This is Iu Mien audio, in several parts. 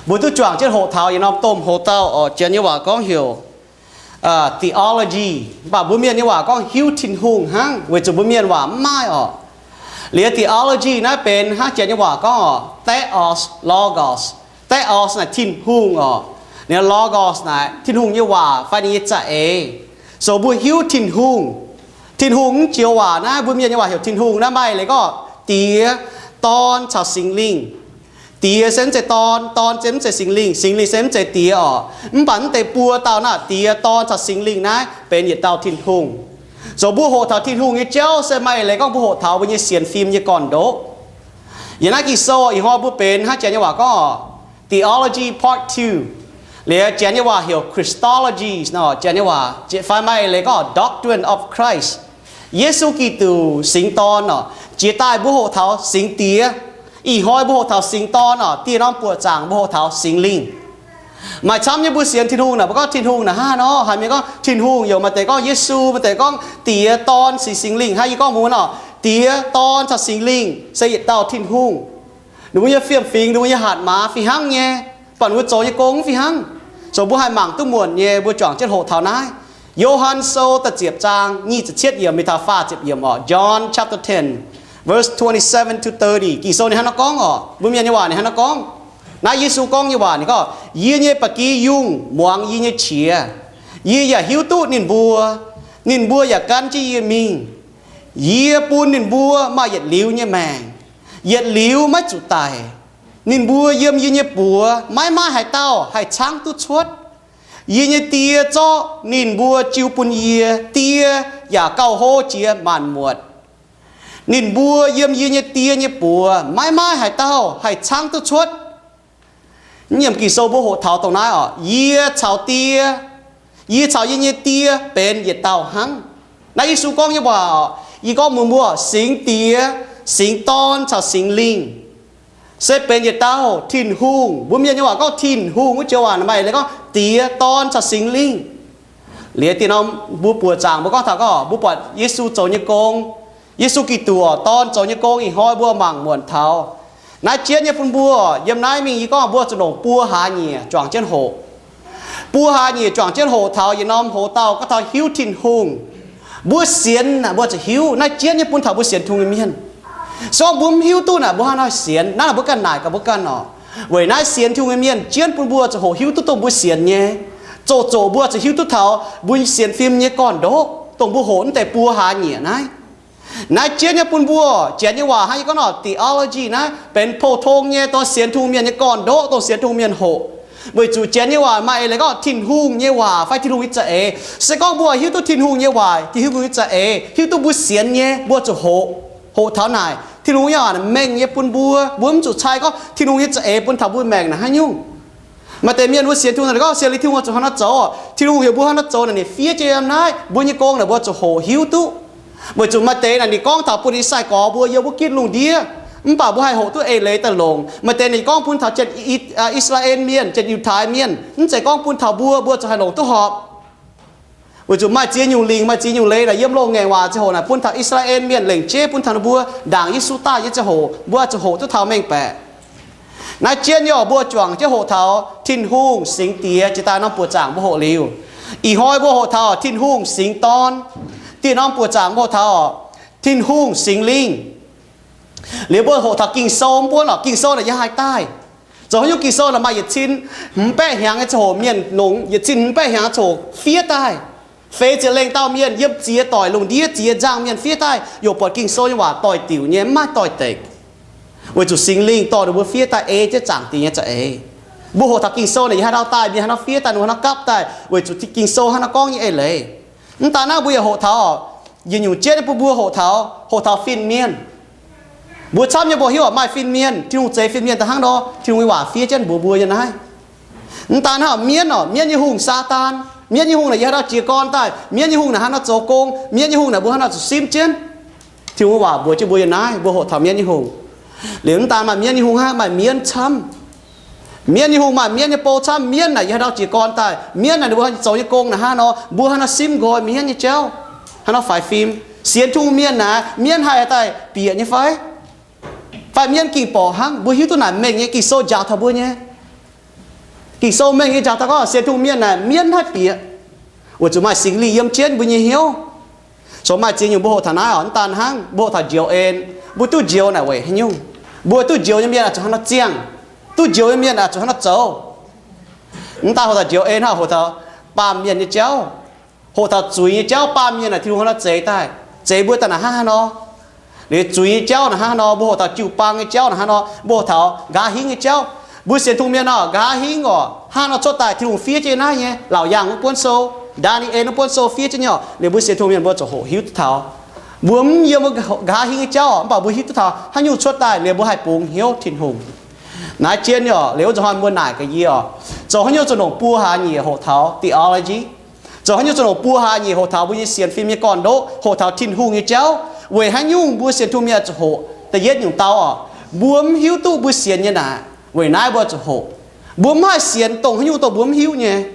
Mbuo duqv juangc jienv hoqc taux yietc norm domh hoc-dauh oc, Janx nyei waac gorngv heuc theology, mv baac mbuo Mienh nyei waac gorngv hiuv Tin-Hungh hnangv, weic zuqc mbuo Mienh waac mv maaih oc. Liuz theology naaiv benx hnangv Janx nyei waac gorngv oc, theos, logos. Theos naaic Tin-Hungh oc. Ninh logos naaic Tin-Hungh nyei waac fai ninh nyei za'eix. So mbuo hiuv Tin-Hungh. Tin-Hungh mv joux waac naaiv, mbuo Mienh nyei waac heuc Tin-Hungh naaiv maaih leiz gorngv Diex, Dorn caux Singx Lingh. Diex se mv zeiz Dorn, Dorn se mv zeiz Singx Lingh, Singx Lingh se mv zeiz Diex oc. Mv baac mv deix buo dauh naaiv, Diex, Dorn caux Singx Lingh naaiv benx yietc dauh Tin-Hungh. So mbuo hoqc taux Tin-Hungh nyei jauv se maaih leiz gorngv mbuo hoqc taux mbuo nyei sienx fim nyei gorn-ndoqv. Yiem naaiv Ging-Sou ih hnoi mbuo benx hnangv Janx nyei waac gorngv theology part two, liuz Janx nyei waac heuc Christology nor, Janx nyei waac fai maaih leiz gorngv doctrine of Christ, Yesu Giduc, Singx Dorn nor. Jiex daaih mbuo hoqc taux Singx Diex. Ih hnoi mbuo hoqc taux Singx Dorn nor, dieh norm buoqc zaangc mbuo hoqc taux Singx Lingh. Maaih camv nyei mbuo sienx Tin-Hungh naaic, mbuo gorngv Tin-Hungh naaic hnangv nor, haaix mienh gorngv Tin-Hungh yoc, maaih deix gorngv Yesu, maaih deix gorngv Diex, Dorn, Singx, Singx Lingh. Hnangv yie gorngv mbuo nor, Diex, Dorn caux Singx Lingh se yietc dauh Tin-Hungh. Ninh mbuo nyei fiem-fingx, ninh mbuo nyei hatc maaz fih hnangv nyei, baac ninh mbuo zoux nyei gong mv fih hnangv. So mbuo haih mangc duqv muonc nyei, mbuo juangc jienv hoqc taux naaiv. Yo^han Sou da'ziepc zaang nyic ziepc cietv yiemc mingh taux faah ziepc yiemc oc. John chapter ten, verse twenty-seven to thirty. Ging-Sou ninh hnangv nor gorngv oc. Mbuo Mienh nyei waac ninh hnangv nor gorngv. Naaiv Yesu gorngv nyei waac ninh gorngv, Yie nyei ba'gi yungh muangx yie nyei qiex. Yie yaac hiuv duqv ninh mbuo. Ninh mbuo yaac gan jienv yie mingh. Yie bun ninh mbuo maaih yietc liuz nyei maengc, yietc liuz maiv zuqc daic. Ninh mbuo yiem yie nyei buoz maiv maaih haaix dauh haih caangv duqv cuotv. Yie nyei Die zorqv ninh mbuo jiu bun yie. Die yaac gauh hlo jiex maanc muotc. Ninh mbuo yiem yie nyei Die nyei buoz maiv maaih haaix dauh haih caangv duqv cuotv. Yiem Ging-Sou mbuo hoqc taux dongh naaiv oc, Yie caux Die, yie caux yie nyei Die benx yietc dauh hnangv. Naaiv Yesu gorngv nyei waac oc. Yie gorngv mbuox mbuo, Singx Diex, Singx Dorn caux Singx Lingh se benx yietc dauh Tin-Hungh. Mbuo Mienh nyei waac gorngv Tin-Hungh wuov joux waac maaih leiz gorngv Diex, Dorn caux Singx Lingh. Liuz dieh norm mbuo buoqc zaangc mbuo gorngv taux gorngv mbuo buatc Yesu zoux nyei gong, Yesu Giduc, Dorn zoux nyei gong ih hnoi mbuo mangc muonc taux. Naaiv jienv nyei bun mbuo, yiem naaiv mingh yie gorngv mbuo zuqc longc buo hlaax nyieqc juangc jienv hoqc. Buo hlaax nyieqc juangc jienv hoqc taux yietc norm hoc-dauh gorngv taux hiuv Tin-Hungh. Mbuo sienx naaic mbuo zuqc hiuv. Naaiv jienv nyei bun taux mbuo sienx Tin-Hungh nyei mienh. Se gorngv mbuo mv hiuv duqv naaic mbuo hnangv haaix nor sienx? Naaiv naaic mbuo ganh naaic gaax mbuo ganh oc. Weic naaiv sienx Tin-Hungh nyei mienh jienv bun mbuo zuqc hoqc hiuv duqv dongh mbuo sienx nyei. Zoqc zoqc mbuo zuqc hiuv duqv taux mbuo sienx fim nyei gorn-ndoqv dongh mbuo hoqc naaiv deix buo hlaax nyieqc naaiv. Naaiv jienv nyei bun mbuo, Janx nyei waac hnangv yie gorngv nor, theology naaiv benx pou-tong nyei dongh sienx Tin-Hungh mienh nyei gorn-ndoqv dongh sienx Tin-Hungh mienh hoqc. Weic zuqc Janx nyei waac maaih eix leiz gorngv Tin-Hungh nyei waac fai Tin-Hungh nyei za'eix. Se gorngv mbuo hiuv duqv Tin-Hungh nyei waac, Tin-Hungh nyei za'eix, hiuv duqv mbuo sienx nyei, mbuo zuqc hoqc. Hoqc taux naaic, Tin-Hungh nyei waac mengh nyei bun mbuo. Mbuo mv zuqc cai gorngv Tin-Hungh nyei za'eix bun taux mbuo maengc naaic haaix nyungc. Maaih deix mienh mbuo sienx Tin-Hungh naaic gorngv sienx liuz Tin-Hungh zuqc hnangv naaiv zoux, Tin-Hungh heuc mbuo hnangv naaiv zoux naaic, ninh fiev jienv yiem naaiv, mbuo nyei gong naaic mbuo zuqc hoqc hiuv duqv. Weic zuqc maaih deix naaic ninh gorngv taux bun nyei sai-gorx mbuo yiem wuov gitv lungh ndiev, mv baac mbuo haih hoqc duqv eix leiz daaih longc. Maaih deix ninh gorngv bun taux janx I^saa^laa^en Mienh, janx Yiutai Mienh, mv zeiz gorngv bun taux mbuo, mbuo zuqc haih longc duqv horpc. Weic zuqc maaih ziex nyungc lingc, maaih ziex nyungc leiz naaic yiem loz-ngaengc waac ziangh hoc naaic bun taux I^saa^laa^en Mienh lengc jeiv bun taux ninh mbuo ndaangc Yesu daaih nyei ziangh hoc mbuo zuqc hoqc duqv taux mengh baeqc. Naaiv jienv nyei oc, mbuo juangc jienv hoqc taux Tin-Hungh singx diex jiex daaih norm buoqc zaangc mbuo hoqc liuz. Ih hnoi mbuo hoqc taux Tin-Hungh singx dorn. Dieh norm buoqc zaangc mbuo hoqc taux Tin-Hungh singx lingh. Liuz mbuo hoqc taux Ging-Sou mv buonv oc, Ging-Sou naaic yiem haaix daaih? Zoux haaix nyungc Ging-Sou naaic maaih yietc cin hmz baeqv hnyangx nyei ziangh hoc mienh longc, yietc cin hmz baeqv hnyangx nyei ziangh hoc fiev daaih. Feix ziepc lengh dauh mienh yiem ziex doic lungh ndiev ziex nzangh mienh fiev daaih, yaac buatc Ging-Sou nyei waac doix diuc nyei, mv maaih doix-dekc. Weic zuqc singx lingh dorh ninh mbuo fiev daaih ei jienv zaangc Diex nyei za'eix. Mbuo hoqc taux Ging-Sou naaic yiem haaix dauh daaih, mienh haaix nor fiev daaih, ninh haaix nor gapv daaih, weic zuqc Ging-Sou hnangv nor gorngv nyei eix leiz. Mv daan naaiv mbuo yaac hoqc taux, yietc nyungc jienv bun mbuo hoqc taux, hoqc taux fin-mienh. Mbuo camv nyei mbuo hiuv maaih fin-mienh, Tin-Hungh zeix fin-mienh daaih hnangv nor, Tin-Hungh nyei waac fiev jienv mbuox mbuo yiem naaiv. Mv daan hnangv mienv oc, mienv nyei hungh Saadaan. Mienv nyei hungh naaic yiem haaix dauh jiez gorn daaih, mienv nyei hungh naaic haaix nor zoux gong, mienv nyei hungh naaic mbuo haaix nor zuqc simv jienv. Tin-Hungh nyei waac mbuox jienv mbuo yiem naaiv, mbuo hoqc taux mienv nyei hungh. Liuz mv daan maaih mienv nyei hungh hnangv, maaih mienv camv. Mienv nyei hungh maaih mienv nyei bou camv. Mienv naaic yiem haaix dauh jiez gorn daaih, mienv naaic ninh mbuo zoux nyei gong naaic hnangv nor, mbuo haaix nor simv nqoi mienv nyei jauv, haaix nor faix fim. Sienx Tin-Hungh mienh naaic, mienv haih daaih bieqc nyei fai? Fai mienv ging borqc hnangv? Mbuo hiuv duqv naaic mengh nyei, Ging-Sou njaaux taux mbuo nyei. Ging-Sou mengh nyei njaaux daaih gorngv sienx Tin-Hungh mienh naaic mienv haih bieqc, weic zuqc maaih Singx Lingh yiem jienv mbuo nyei hnyouv. Zoux maaih ziex nyungc mbuo hoqc taux naaiv oc, mv daan hnangv mbuo hoqc taux njoux en, mbuo duqv njoux naaic weic haaix nyungc? Mbuo duqv njoux nyei mienh oix zuqc hnangv nor ziangh, duqv njoux nyei mienh oix zuqc hnangv nor zoux. Mv daan hoqc taux njoux en hnangv, hoqc taux baamh mienh nyei jauv, hoqc taux zuiz nyei jauv. Baamh mienh naaic Tin-Hungh hnangv nor zeix daaih, zeix mbuo daaih naaic hnangv haaix nor. Liuz zuiz nyei jauv naaic hnangv haaix nor, mbuo hoqc taux jiu-baang nyei jauv naaic hnangv haaix nor, mbuo hoqc taux nqa'haav hingv nyei jauv. Mbuo sienx Tin-Hungh mienh oc, nqa'haav hingv oc, hnangv haaix nor cuotv daaih. Tin-Hungh fiev jienv naaiv nyei, Laauc Yaangh wuov buonv sou, Ndaa^ni^en wuov buonv sou fiev jienv nyei oc. Liuz mbuo sienx Tin-Hungh mienh mbuo ziouc hoqc hiuv duqv taux. Mbuo mv yiem nqa'haav hingv nyei jauv oc, mv baac mbuo hiuv duqv taux haaix nyungc cuotv daaih, liuz mbuo haih bungx hnyouv Tin-Hungh. Naaiv jienv nyei oc. Liuz wuov nzunc hnoi mbuo naaic gaax yie oc, zoux haaix nyungc zoux longc buo hlaax nyieqc hoqc taux theology, zoux haaix nyungc zoux longc buo hlaax nyieqc hoqc taux mbuo nyei sienx fim nyei gorn-ndoqv, hoqc taux Tin-Hungh nyei jauv. Weic haaix nyungc mbuo sienx Tin-Hungh mienh zuqc hoqc? Da'yietv nyungc dau oc, mbuo mv hiuv duqv mbuo sienx nyei naaic, weic naaiv mbuo zuqc hoqc. Mbuo mv haih sienx dongh haaix nyungc dongh mbuo mv hiuv nyei.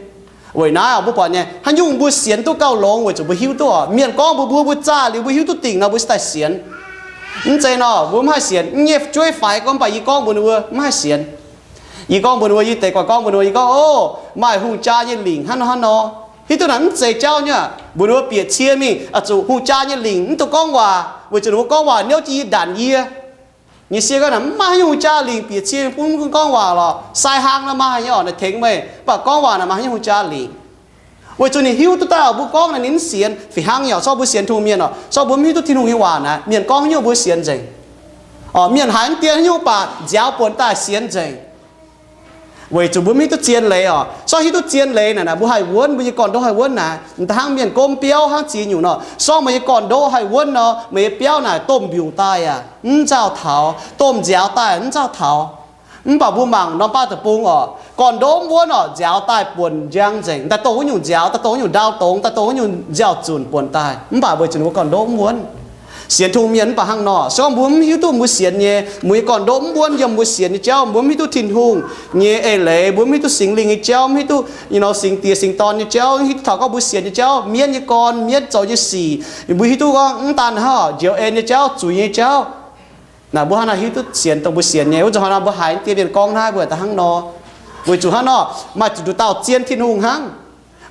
Weic naaiv oc, mbuo buatc nyei, haaix nyungc mbuo sienx duqv gauh longx weic zuqc mbuo hiuv duqv oc. Mienh gorngv mbuox mbuo, mbuo zaah liuz mbuo hiuv duqv dingc nor mbuo se daaih sienx. Mv zeiz nor, mbuo mv haih sienx. Mv nyei fu'jueiv faix gorngv, mv baac yie gorngv mbuox ninh mbuo mv haih sienx. Yie gorngv mbuox ninh mbuo, yie deix gorngv mbuox ninh mbuo, yie gorngv, Ov, maaih hungh jaa nyei lingc hnangv nor hnangv nor. Hiuv duqv naaic mv zeiz jauv nyei. Mbuox ninh mbuo bieqc cie mingh, oix zuqc hungh jaa nyei lingc mv dungx gorngv waac, weic zuqc ninh mbuo gorngv waac niouv jienv yie, ndanc yie. Nyei sie gorngv naaic mv maaih haaix nyungc hungh jaa lingc bieqc cie mv gorngv waac lorqc. Sai hlang nor maaih nyei oc, naaic tengx meih, mv baac gorngv waac naaic maaih haaix nyungc hungh jaa lingc. Weic zuqc ninh hiuv duqv daaih oc, mbuo gorngv naaic ninh mv sienx. Fih hnangv nyei oc, zorqv mbuo sienx Tin-Hungh mienh oc, zorqv mbuo mv hiuv duqv Tin-Hungh nyei waac naaic, mienh gorngv haaix nyungc mbuo sienx nzengc. Oc, mienh haiz mv dien haaix nyungc baac nziaaux buonc daaih sienx nzengc. Weic zuqc mbuo mv hiuv duqv zien leiz oc. Zorqv hiuv duqv zien leiz naaic, naaic mbuo haih wuonv, mbuo nyei gorn-ndoqv haih wuonv naaic. Mv daan hnangv mienh gomv biauv hnangv ziex nyungc nor, zorqv meih nyei gorn-ndoqv haih wuonv nor, meih nyei biauv naaic domh mbiungc daaih aac mv nzauh taux, domh nziaaux daaih mv nzauh taux. Mv baac mbuo mangc norm baav deic-bung oc, gorn-ndoqv mv wuonv oc, nziaaux daaih buonc njang nzengc, daaih dongh wuov nyungc nziaaux, daaih dongh wuov nyungc ndau dongz, daaih dongh wuov nyungc nziaaux zunc buonc daaih. Mv baac weic zuqc ninh mbuo gorn-ndoqv mv wuonv. Sienx Tin-Hungh mienh mv baac hnangv nor. Se gorngv mbuo mv hiuv duqv mbuo sienx nyei, mbuo nyei gorn-ndoqv mv wuonv yiem mbuo sienx nyei jauv, mbuo mv hiuv duqv Tin-Hungh nyei eix leiz, mbuo mv hiuv duqv Singx Lingh nyei jauv, mv hiuv duqv, you know, Singx Diex Singx Dorn nyei jauv, mv hiuv duqv taux gorngv mbuo sienx nyei jauv, mienv nyei gorn, mienv zoux nyei sic, mbuo hiuv duqv gorngv mv daan hnangv njoux en nyei jauv, zuiz nyei jauv. Naaic mbuo hnangv naaic hiuv duqv sienx dongh mbuo sienx nyei. Wuov nzunc hnoi nor mbuo haiz deix mienh gorngv naaiv mbuo daaih hnangv nor. Weic zuqc hnangv nor, maaih zuqc nduqc dauh zien Tin-Hungh hnangv.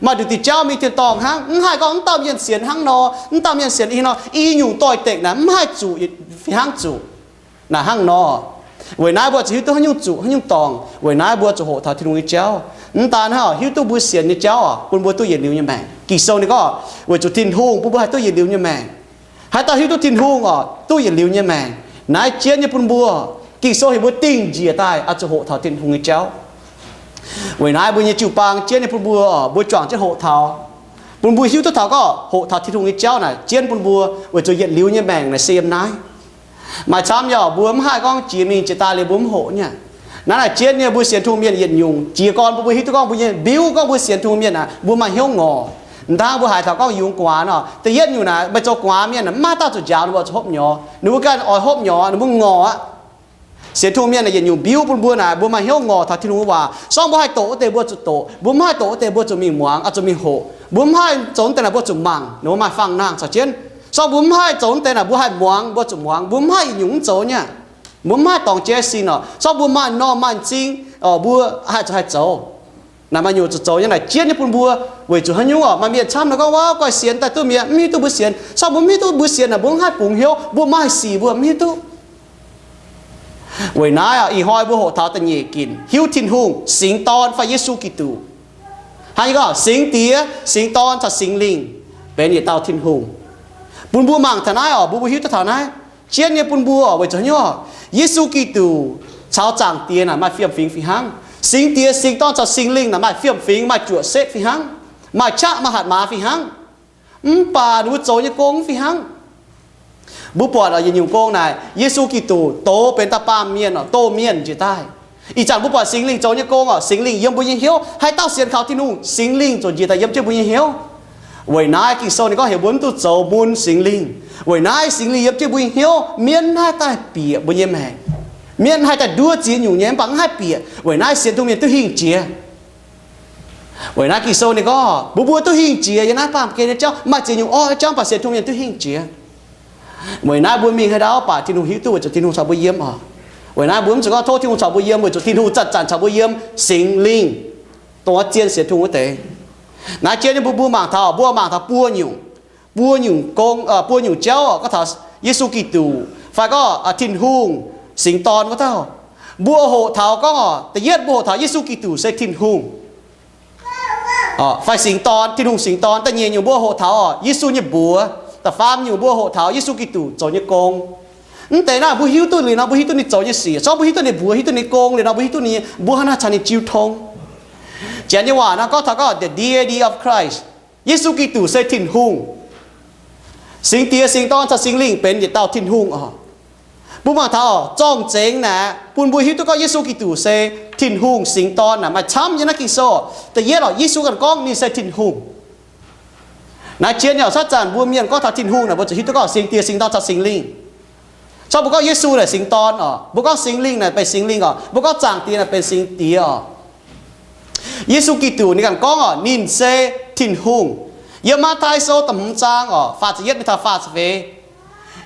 Maaih nduqc diuc jauv mingh tin-dorngh hnangv. Mv haih gorngv mv dauh mienh sienx hnangv nor, mv dauh mienh sienx ih hnoi, i nyungc doix-dekc naaic mv haih zuqc, fih hnangv zuqc. Naaic hnangv nor. Weic naaiv mbuo zuqc hiuv duqv haaix nyungc zuqc, haaix nyungc dorngc. Weic naaiv mbuo zuqc hoqc taux Tin-Hungh nyei jauv. Mv daan hnangv hiuv duqv mbuo sienx nyei jauv oc, bun mbuo duqv yietc liuz nyei maengc. Ging-Sou ninh gorngv, weic zuqc Tin-Hungh bun mbuo haih duqv yietc liuz nyei maengc. Haaix dauh hiuv duqv Tin-Hungh oc, duqv yietc liuz nyei maengc. Naaiv jienv nyei bun mbuo, Ging-Sou heuc mbuo dingh njiec daaih oix zuqc hoqc taux Tin-Hungh nyei jauv. Weic naaiv mbuo nyei jiu-baang jienv nyei bun mbuo oc, mbuo juangc jienv hoqc taux, bun mbuo hiuv duqv taux gorngv hoqc taux Tin-Hungh nyei jauv naaic jienv bun mbuo, weic zuqc yietc liuz nyei maengc naaic se yiem naaiv. Maaih camv yaac mbuo mv haih gorngv jiex mingh jiex daaih liuz mbuo mv hoqc nyei. Naaiv naaic jienv nyei mbuo sienx Tin-Hungh mienh yietc nyungc jiex gorn bun mbuo hiuv duqv gorngv mbuo nyei mbiuv gorngv mbuo sienx Tin-Hungh mienh aac, mbuo maaih hnyouv ngorc. Mv daan mbuo haiz taux gorngv yungz gu'nguaaz nor, da'yietv nyungc naaic meih zoux gu'nguaaz mienh mv maaih dauh zuqc njaaux ninh mbuo zuqc hopv nyorx. Ninh mbuo ganh oix hopv nyorx, ninh mbuo ngorc aqv. Sienx Tin-Hungh mienh yietc nyungc mbiuv bun mbuo naaic, mbuo maaih hnyouv ngorc taux Tin-Hungh waac. Se gorngv mbuo haih doqc wuov deix mbuo zuqc doqc, mbuo mv haih doqc wuov deix mbuo zuqc mingh muangx, oix zuqc mingh hoqc. Mbuo mv haih zoux wuov deix naaic mbuo zuqc mangc, ninh mbuo maaih fangx nangh caux jienv. Se gorngv mbuo mv haih zoux wuov deix naaic mbuo haih muangx, mbuo zuqc muangx. Mbuo mv haih yietc nyungc mv zoux nyei. Mbuo mv haih dorngc jaiv sin oc. Se gorngv mbuo maaih normh maaih m'zing, mbuo haih zoux haih zoux. Naaic maaih nyungc zuqc zoux nyei naaic jienv nyei bun mbuo. Weic zuqc haaix nyungc oc, maaih mienh camv naaic gorngv, Waav, guai sienx daaih duqv mi'aqv, mv hiuv duqv mbuo sienx. Se gorngv mbuo mv hiuv duqv mbuo sienx naaic, mbuo mv haih bungx hnyouv, mbuo maaih sic mbuo mv hiuv duqv. Weic naaiv ih hnoi mbuo hoqc taux da'nyeic ginc, hiuv Tin-Hungh, singx dorn fai Yesu Giduc. Hnangv yie gorngv, Singx Diex, Singx Dorn caux Singx Lingh benx yietc dauh Tin-Hungh. Bun mbuo mangc taux naaiv oc, mbuo mbuo hiuv duqv taux naaiv. Jienv nyei bun mbuo weic zuqc haaix nyungc? Yesu Giduc caux Zaangc Diex naaic maaih fiem-fingx fih hnangv. Singx Diex, Singx Dorn caux Singx Lingh naaic maaih fiem-fingx, maaih juoqc setv fih hnangv, maaih qaqv maaih hatc maaz fih hnangv. Mv baac ninh mbuo zoux nyei gong fih hnangv. Mbuo buatc yietc nyungc gong naaic, Yesu Giduc doz benx dauh baamh mienh oc, doh mienh njiec daaih. Ih zanc mbuo buatc Singx Lingh zoux nyei gong oc, Singx Lingh yiem mbuo nyei hnyouv. Haaix dauh sienx kaux Tin-Hungh, Singx Lingh ziouc njiec daaih yiem jienv mbuo nyei hnyouv. Weic naaiv Ging-Sou ninh gorngv heuc mbuo mv duqv zoux mun Singx Lingh. Weic naaiv Singx Lingh yiem jienv mbuo nyei hnyouv, mienv mv haih daaih bieqc mbuo nyei maengc. Mienv haih daaih nduov ziex nyungc nyei, mv baac mv haih bieqc. Weic naaiv sienx Tin-Hungh mienh duqv hingh jiex. Weic naaiv Ging-Sou ninh gorngv mbuo mbuo duqv hingh jiex yiem naaiv baamh gen nyei jauv, maaih ziex nyungc orqv jauv, mv baac sienx Tin-Hungh mienh duqv hingh jiex. Weic naaiv mbuo mingh haaix ndau baac Tin-Hungh hiuv duqv weic zuqc Tin-Hungh caux mbuo yiem oc. Weic naaiv mbuo mv zuqc gorngv tov Tin-Hungh caux mbuo yiem, weic zuqc Tin-Hungh zanc-zanc caux mbuo yiem, Singx Lingh. dongh zien sienx Tin-Hungh wuov deix. Naaiv jien nyei mbuo, mbuo mangc taux, mbuo mangc taux buo nyungc, buo nyungc gong, buo nyungc jauv gorngv taux Yesu Giduc fai gorngv Tin-Hungh singx dorn wuov dauh. Mbuo hoqc taux gorngv oc, da'yietv mbuo hoqc taux Yesu Giduc se Tin-Hungh fai singx dorn, Tin-Hungh singx dorn. Da'nyeic nyungc mbuo hoqc taux oc, Yesu nyei mbuox. Da'faam nyungc mbuo hoqc taux Yesu Giduc zoux nyei gong. Mv deix naaiv mbuo hiuv duqv liuz nor, mbuo hiuv duqv ninh zoux nyei sic, zorqv mbuo hiuv duqv ninh mbuox, hiuv duqv ninh gong liuz nor, mbuo hiuv duqv ninh, mbuo hnangv naaiv caux ninh jiu tong. Janx nyei waac nor gorngv taux gorngv the deity of Christ, Yesu Giduc se Tin-Hungh. Singx Diex, Singx Dorn caux Singx Lingh benx yietc dauh Tin-Hungh oc. Mbuo mangc taux zorng-zengx naaic bun mbuo hiuv duqv gorngv Yesu Giduc se Tin-Hungh singx dorn naaic maaih camv nyei naaiv Ging-Sou. Da'yietv oc, Yesu ganh gorngv ninh se Tin-Hungh. Naaiv jien nyei oc, cuotv zanc mbuo mienh gorngv taux Tin-Hungh naaic mbuo zuqc hiuv duqv gorngv Singx Diex, Singx Dorn caux Singx Lingh. Corc mbuo gorngv Yesu naaic singx dorn oc, mbuo gorngv Singx Lingh naaic benx Singx Lingh oc, mbuo gorngv zaangc Diex naaic benx Singx Diex oc. Yesu Giduc ninh ganh gorngv oc, ninh se Tin-Hungh. Yiem Matv^tai Sou da'hmz zaang oc, faah ziepc yietv mingh taux faah ziepc feix,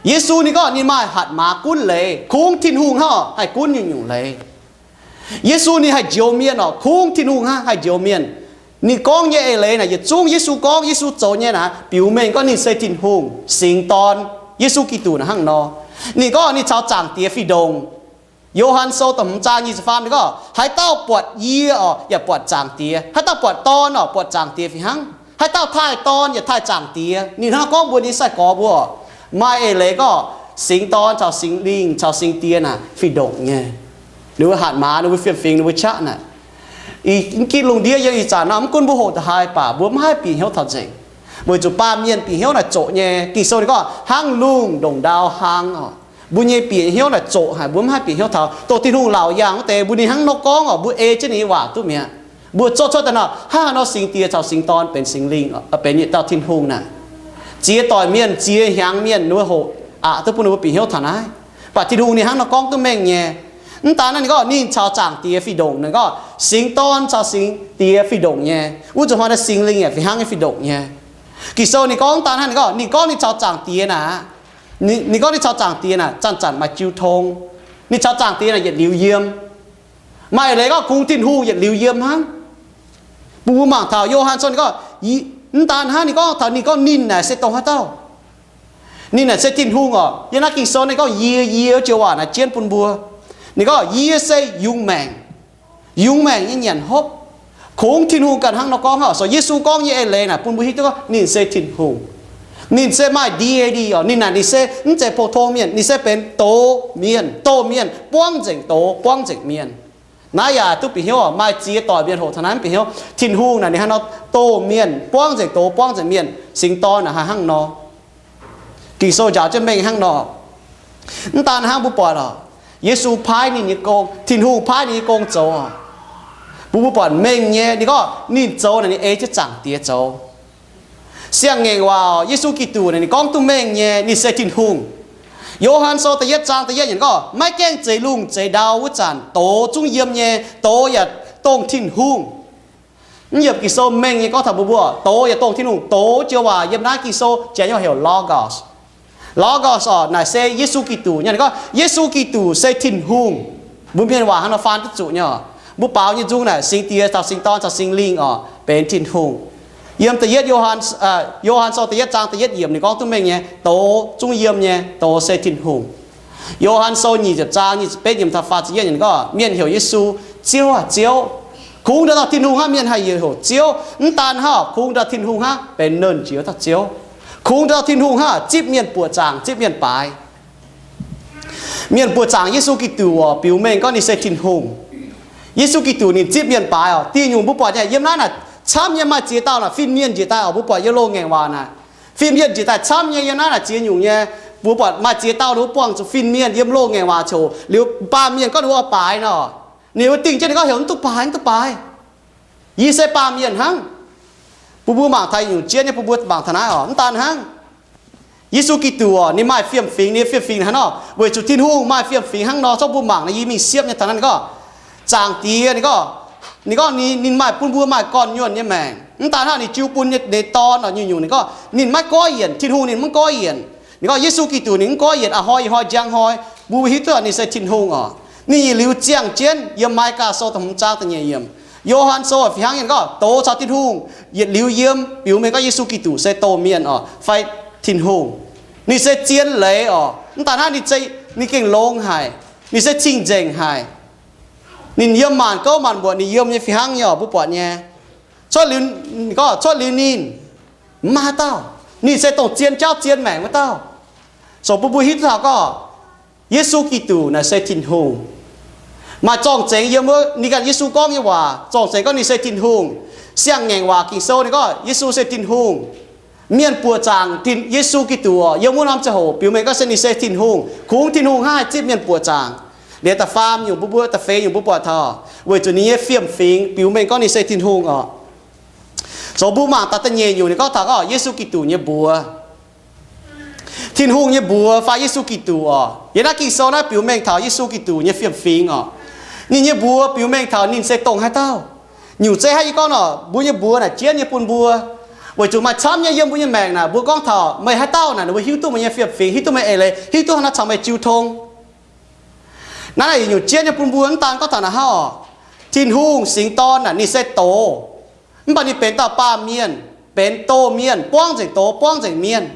Yesu ninh gorngv ninh maaih hatc maaz gunv leiz. Kungx Tin-Hungh hnangv haih gunv nyungc-nyungc leiz. Yesu ninh haih njoux mienh oc. Kungx Tin-Hungh hnangv haih njoux mienh. Ninh gorngv nyei eix leiz naaic yietc zungv Yesu gorngv, Yesu zoux nyei naaic biux mengh gorngv ninh se Tin-Hungh singx dorn. Yesu Giduc naaic hnangv nor. Ninh gorngv ninh caux zaangc Diex fih ndongc. Yo^han Sou da'hmz zaang nyic ziepc faam ninh gorngv, haaix dauh buatc yie oc, yaac buatc zaangc Diex. Haaix dauh buatc Dorn oc, buatc zaangc Diex fih hnangv. Haaix dauh taaih Dorn yaac taaih zaangc Diex. Ninh hnangv gorngv mbuox ninh sai-gorx mbuo oc, maaih eix leiz gorngv singx Dorn caux singx lingh caux singx diex naaic fih ndongc nyei. Ninh mbuo hatc maaz, ninh mbuo fiem-fingx, ninh mbuo qaqv naaic. Ih ginv lungh ndiev yiem ih zanc nor, mv gunv mbuo hoqc da'haaix baac mbuo maiv haih bieqc hnyouv taux nzengc, weic zuqc baamh mienh bieqc hnyouv naaic zoqc nyei. Ging-Sou ninh gorngv hnangv lungh ndongc ndau hlang oc. Mbuo nyei bieqc hnyouv naaic zoqc haic, mbuo mv haih bieqc hnyouv taux. Dongh Tin-Hungh laauc yaangh wuov deix, mbuo ninh hnangv nor gorngv oc, mbuo ei jienv ninh nyei waac duqv mi'aqv. Mbuo zorqv cuotv daaih nor, hnangv haaix nor singx diex caux singx dorn benx singx lingh, benx yietc dauh Tin-Hungh naaic. Ziex doic mienh, ziex hnyangx mienh ninh mbuo hoqc aqc duqv bun ninh mbuo bieqc hnyouv taux naaiv. Mv baac Tin-Hungh ninh hnangv nor gorngv duqv mengh nyei. Mv daan naaiv ninh gorngv ninh caux zaangc diex fih ndongc, ninh gorngv singx dorn caux singx diex fih ndongc nyei. Wuov zuqc hnoi naaiv singx lingh yaac fih hnangv nyei fih ndongc nyei. Ging-Sou ninh gorngv mv daan naaiv ninh gorngv, ninh gorngv ninh caux zaangc diex naaic, ninh gorngv ninh caux zaangc diex naaic zanc-zanc maaih jiu tong. Ninh caux zaangc diex naaic yietc liuz yiem. Maaih leiz gorngv kungx Tin-Hungh yietc liuz yiem hnangv. Bun mbuo mangc taux Yo^han Sou ninh gorngv, mv daan hnangv ninh gorngv taux ninh gorngv ninh naaic se dongh haaix dauh. Ninh naaic se Tin-Hungh oc. Yiem naaiv Ging-Sou ninh gorngv yie, yie joux waac naaic jienv bun mbuo. Ninh gorngv yie se yungz maengc, yungz maengc nyei nyanc hopv. Kungx Tin-Hungh ganh hnangv nor gorngv hnangv oc. So Yesu gorngv nyei eix leiz naaic bun mbuo hiuv duqv gorngv ninh se Tin-Hungh. Ninh se maaih deity oc. Ninh naaic ninh se mv zeiz pou-tong mienh, ninh se benx doz mienh, doz mienh, buangv nzengc doz, buangv nzengc mienh. Naaiv yaac duqv bieqc hnyouv oc. Maaih ziex doic mienh hoqc taux naaiv mv bieqc hnyouv Tin-Hungh naaic ninh hnangv nor doz mienh, buangv nzengc doz, buangv nzengc mienh. Singx dorn naaic hnangv nor. Ging-Sou njaaux jienv mengh hnangv nor. Mv daan hnangv mbuo buatc oc, Yesu paaiv ninh nyei gong, Tin-Hungh paaiv ninh nyei gong zoux oc. Bun mbuo buatc mengh nyei, ninh gorngv ninh zoux naaic ninh ei jienv zaangc diex zoux. Siang-ngaengc waac oc, Yesu Giduc naaic ninh gorngv duqv mengh nyei, ninh se Tin-Hungh. Yo^han Sou da'yietv zaang da'yietv yiemc gorngv, maiv gaengh zeix lungh zeix ndau wuov zanc doz zungv yiem nyei, doz yaac dongh Tin-Hungh. Mv yiemc Ging-Sou mengh nyei gorngv taux mbuo mbuo, doz yaac dongh Tin-Hungh. Doz joux waac yiem naaiv Ging-Sou janx nyei waac heuc Logos. Logos oc, naaic se Yesu Giduc nyei. Ninh gorngv Yesu Giduc se Tin-Hungh. Mbuo mienh waac hnangv nor faan duqv zuqc nyei oc. Mbuo baaux nyei nzung naaic singx diex caux singx dorn caux singx lingh oc, benx Tin-Hungh. Yiem da'yietv Yo^han, Yo^han Sou da'yietv zaang da'yietv yiemc ninh gorngv duqv mengh nyei, doz zungv yiem nyei, doz se Tin-Hungh. Yo^han Sou nyic ziepc zaang nyic ziepc betv yiemc taux faah ziepc yietv yiemc gorngv, mienh heuc Yesu, Ziouv aah, Ziouv. Kungx ndau dauh Tin-Hungh hnangv mienh haih heuc Ziouv. Mv daan hnangv, kungx ndau dauh Tin-Hungh hnangv benx nernh jiex wuov dauh Ziouv. Kungx ndau dauh Tin-Hungh hnangv zipv mienh buoqc zaangc, zipv mienh baaix. Mienh buoqc zaangc Yesu Giduc oc, biux mengh gorngv ninh se Tin-Hungh. Yesu Giduc ninh zipv mienh baaix oc. Diuh nyungc mbuo buatc nyei yiem naaiv naaic camv nyei maaih ziex dauh naaic fin-mienh njiec daaih oc. Mbuo buatc yiem loz-ngaengc waac naaic, fin-mienh njiec daaih camv nyei yiem naaiv naaic ziex nyungc nyei. Mbuo buatc maaih ziex dauh ninh mbuo buangh zuqc fin-mienh yiem loz-ngaengc waac coc liuz baamh mienh gorngv ninh mbuo oix baaix nor, ninh mbuo dingh jienv ninh gorngv heuc mv duqv baaix, mv duqv baaix. Yie se baamh mienh hnangv. Bun mbuo mangc taux nyungc jien nyei, bun mbuo mangc taux naaiv oc. Mv daan hnangv, Yesu Giduc oc, ninh maaih fiem-fingx, ninh fiem-fingx hnangv nor, weic zuqc Tin-Hungh maaih fiem-fingx hnangv nor. Zorqv mbuo mangc naaiv yie mingh siepv nyei taux naaiv ninh gorngv, Zaangc Diex ninh gorngv, ninh gorngv ninh maaih bun mbuo maaih gorn-nyuonh nyei maengc. Mv daan hnangv, ninh jiu bun nyei deix dorn oc, nyungc-nyungc ninh gorngv ninh maiv goiv yienc, Tin-Hungh ninh mv goiv yienc. Ninh gorngv Yesu Giduc ninh mv goiv yienc, a'hnoi ih hnoi njang hnoi, mbuo hiuv duqv ninh se Tin-Hungh oc. Ninh yietc liuz ziangh jienv, yiem Mai^gaa Sou da'hmz zaang da'nyeic yiemc, Yo^han Sou fih hnangv nyei, ninh gorngv doz caux Tin-Hungh yietc liuz yiem, biux mengh gorngv Yesu Giduc se doh mienh oc, fai Tin-Hungh. Ninh se zien leiz oc. Mv daaih hnangv ninh, ninh gengh longx haic, ninh se cing-nzengc haic. Ninh yiem maanc gouv maanc mbuoqc ninh yiem nyei fih hnangv nyei oc, mbuo buatc nyei. Cuotv liuz, gorngv cuotv liuz ninh, mv maaih haaix dauh. Ninh se dongh zien jauv zien maengc wuov dauh. So bun mbuo hiuv duqv taux gorngv Yesu Giduc naaic se Tin-Hungh. Maaih zorng-zengx yiem wuov, ninh ganh Yesu gorngv nyei waac, zorng-zengx gorngv ninh se Tin-Hungh. Siang-ngaengc waac Ging-Sou ninh gorngv Yesu se Tin-Hungh. Mienh buoqc zaangc Yesu Giduc oc, yiem wuov norm ziangh hoc biux mengh gorngv se ninh se Tin-Hungh. Kungx Tin-Hungh hnangv haih zipv mienh buoqc zaangc. Liuz da'faam nyungc mbuo, mbuo da'feix nyungc mbuo buatc taux, weic zuqc ninh nyei fiem-fingx biux mengh gorngv ninh se Tin-Hungh oc. So mbuo mangc daaih da'nyeic nyungc ninh gorngv taux gorngv Yesu Giduc nyei mbuox. Tin-Hungh nyei mbuox fai Yesu Giduc oc. Yiem naaiv Ging-Sou naaiv biux mengh taux Yesu Giduc nyei fiem-fingx oc. Ninh nyei mbuox biux mengh taux ninh se dongh haaix dauh. Nyungc zeiv hnangv yie gorngv nor, mbuo nyei mbuox naaic jienv nyei bun mbuo. Weic zuqc maaih camv nyei yiem mbuo nyei maengc naaic, mbuo gorngv taux meih haaix dauh naaic, ninh mbuo hiuv duqv meih nyei fiem-fingx, hiuv duqv meih eix leiz, hiuv duqv hnangv naaiv caux meih jiu tong. Naaiv naaic yietc nyungc jienv nyei bun mbuo. Mv daan gorngv taux naaic hnangv oc, Tin-Hungh singx Dorn naaic ninh se doz, mv baac ninh benx dauh baamh mienh, benx doh mienh, buangv nzengc doz, buangv nzengc mienh.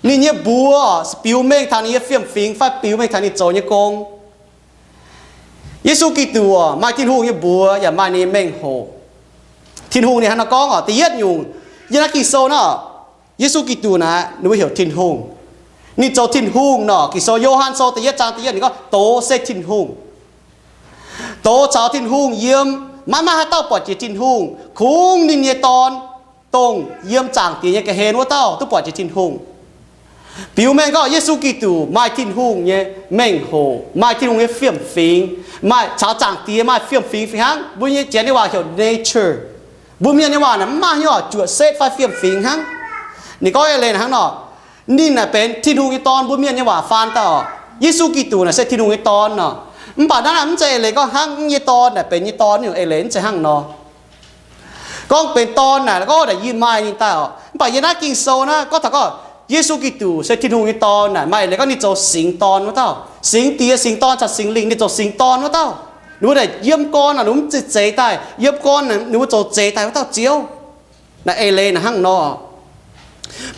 Ninh nyei mbuox biux mengh taux ninh nyei fiem-fingx fai biux mengh taux ninh zoux nyei gong. Yesu Giduc maaih Tin-Hungh nyei mbuox yaac maaih ninh nyei mengh hoc. Tin-Hungh ninh hnangv naaiv gorngv oc, da'yietv nyungc, yiem naaiv Ging-Sou nor, Yesu Giduc naaic ninh mbuo heuc Tin-Hungh. Ninh zoux Tin-Hungh nor, Ging-Sou Yo^han Sou da'yietv zaang da'yietv ninh gorngv doz se Tin-Hungh. Doz caux Tin-Hungh yiem, maiv maaih haaix dauh buatc jiex Tin-Hungh, kungx ninh nyei Dorn, dongh yiem Zaangc Diex nyei ga'hlen wuov dauh duqv buatc jiex Tin-Hungh. Biux mengh gorngv Yesu Giduc maaih Tin-Hungh nyei mengh hoc, maaih Tin-Hungh nyei fiem-fingx, maaih caux Zaangc Diex maaih fiem-fingx fih hnangv. Mbuo nyei Janx nyei waac heuc nature. Mbuo Mienh nyei waac naaic mv maaih nyei waac juoqc setv fai fiem-fingx hnangv. Ninh gorngv eix leiz hnangv nor, ninh naaic benx Tin-Hungh nyei Dorn, mbuo Mienh nyei waac faan daaih oc. Yesu Giduc naaic se Tin-Hungh nyei Dorn nor. Mv baac naaiv naaic mv zeiz eix leiz gorngv hnangv nyei dorn naaic benx nyei dorn nyungc eix leiz, mv zeiz hnangv nor. Gorngv benx dorn naaic, gorngv naaic yie maaih ninh daaih oc. Mv baac yiem naaiv Ging-Sou naaiv gorngv taux gorngv Yesu Giduc se Tin-Hungh nyei Dorn naaic, maaih eix leiz gorngv ninh zoux singx dorn wuov dauh. Singx Diex, singx Dorn caux Singx Lingh, ninh zoux singx dorn wuov dauh. Ninh mbuo naaic yiem gorn naaic, ninh mv zeiz zeix daaih, yiem gorn ninh mbuo zoux zeix daaih wuov dauh Ziouv. Naaiv eix leiz naaic hnangv nor.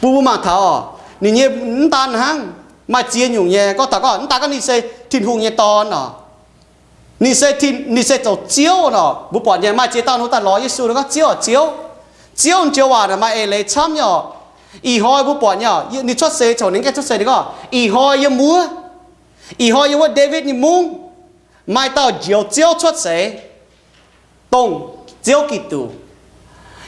Bun mbuo mangc taux oc, ninh nyei mv daan hnangv, maaih ziex nyungc nyei. Gorngv taux gorngv mv daan gorngv ninh se Tin-Hungh nyei Dorn oc. Ninh se, ninh se zoux Ziouv nor. Mbuo buatc nyei maaih ziex dauh ninh daaih lorz Yesu, ninh gorngv, Ziouv, Ziouv. Ziouv joux waac naaic maaih eix leiz camv nyei oc. Ih hnoi mbuo buatc nyei oc, ninh cuotv seix, coc ninh gaengh cuotv seix, ninh gorngv, Ih hnoi yiem wuov, ih hnoi yiem wuov Ndaawitv nyei mungv, maaih dauh Njoux Ziouv cuotv seix, dongh Ziouv Giduc.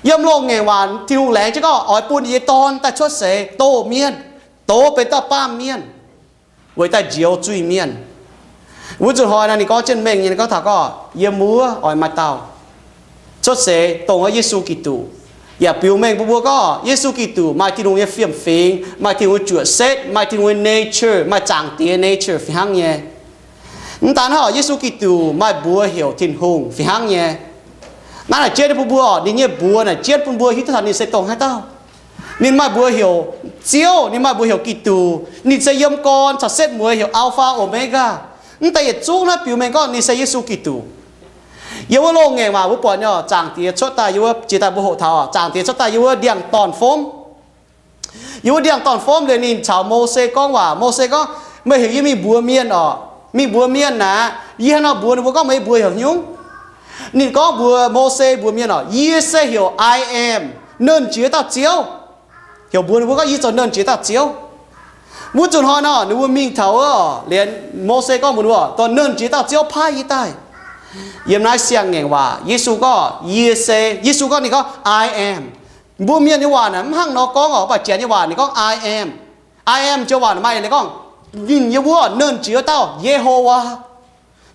Yiem loz-ngaengc waac Tin-Hungh laengz jienv gorngv oix bun ninh nyei Dorn daaih cuotv seix doh mienh, doz benx dauh baamh mienh, weic daaih njoux zuiz-mienh. Wuov nzunc hnoi naaiv ninh gorngv jienv mengh nyei, ninh gorngv taux gorngv yiem wuov oix maaih dauh cuotv seix dongh wuov Yesu Giduc. Yaac biux mengh bun mbuo gorngv Yesu Giduc maaih Tin-Hungh nyei fiem-fingx, maaih Tin-Hungh nyei juoqc setv, maaih Tin-Hungh nyei nature, maaih Zaangc Diex nyei nature fih hnangv nyei. Mv daan hnangv, Yesu Giduc maaih mbuox heuc Tin-Hungh fih hnangv nyei. Naaiv naaic jienv bun mbuo oc, ninh nyei mbuox naaic jienv bun mbuo hiuv duqv taux ninh se dongh haaix dauh. Ninh maaih mbuox heuc Ziouv, ninh maaih mbuox heuc Giduc. Ninh se yiem gorn caux setv mueiz heuc Alpha Omega. Mv deix yietc zungv naaiv biux mengh gorngv ninh se Yesu Giduc. Yiem wuov loz-ngaengc waac mbuo buatc nyei oc, Zaangc Diex cuotv daaih yiem wuov, jiex daaih mbuo hoqc taux oc, Zaangc Diex cuotv daaih yiem wuov ndiangx-dorn-fomv. Yiem wuov ndiangx-dorn-fomv liuz ninh caux Mose gorngv waac. Mose gorngv, Meih heuc yie mingh mbuox mienh oc. Mingh mbuox mienh naaic, yie hnangv nor mbuox ninh mbuo gorngv meih mbuox heuc haaix nyungc? Ninh gorngv mbuox Mose mbuox mienh oc, Yie se heuc I Am, Nernh Jiex Dauh Ziouv. Heuc mbuox ninh mbuo gorngv yie zoux Nernh Jiex Dauh Ziouv. Wuov nzunc hnoi nor ninh mbuo mingh taux wuov oc, liuz Mose gorngv mbuox ninh mbuo, Dorh Nernh Jiex Dauh Ziouv paaiv yie daaih. Yiem naaiv siang-ngaengc waac Yesu gorngv, Yie se, Yesu gorngv, ninh gorngv, I Am. Mbuo mienh nyei waac naaic mv hnangv nor gorngv oc, mv baac Janx nyei waac ninh gorngv I am. I am joux waac naaic maaih eix leiz gorngv ninh yiem wuov Nernh Jiex Dauh, Yehowa.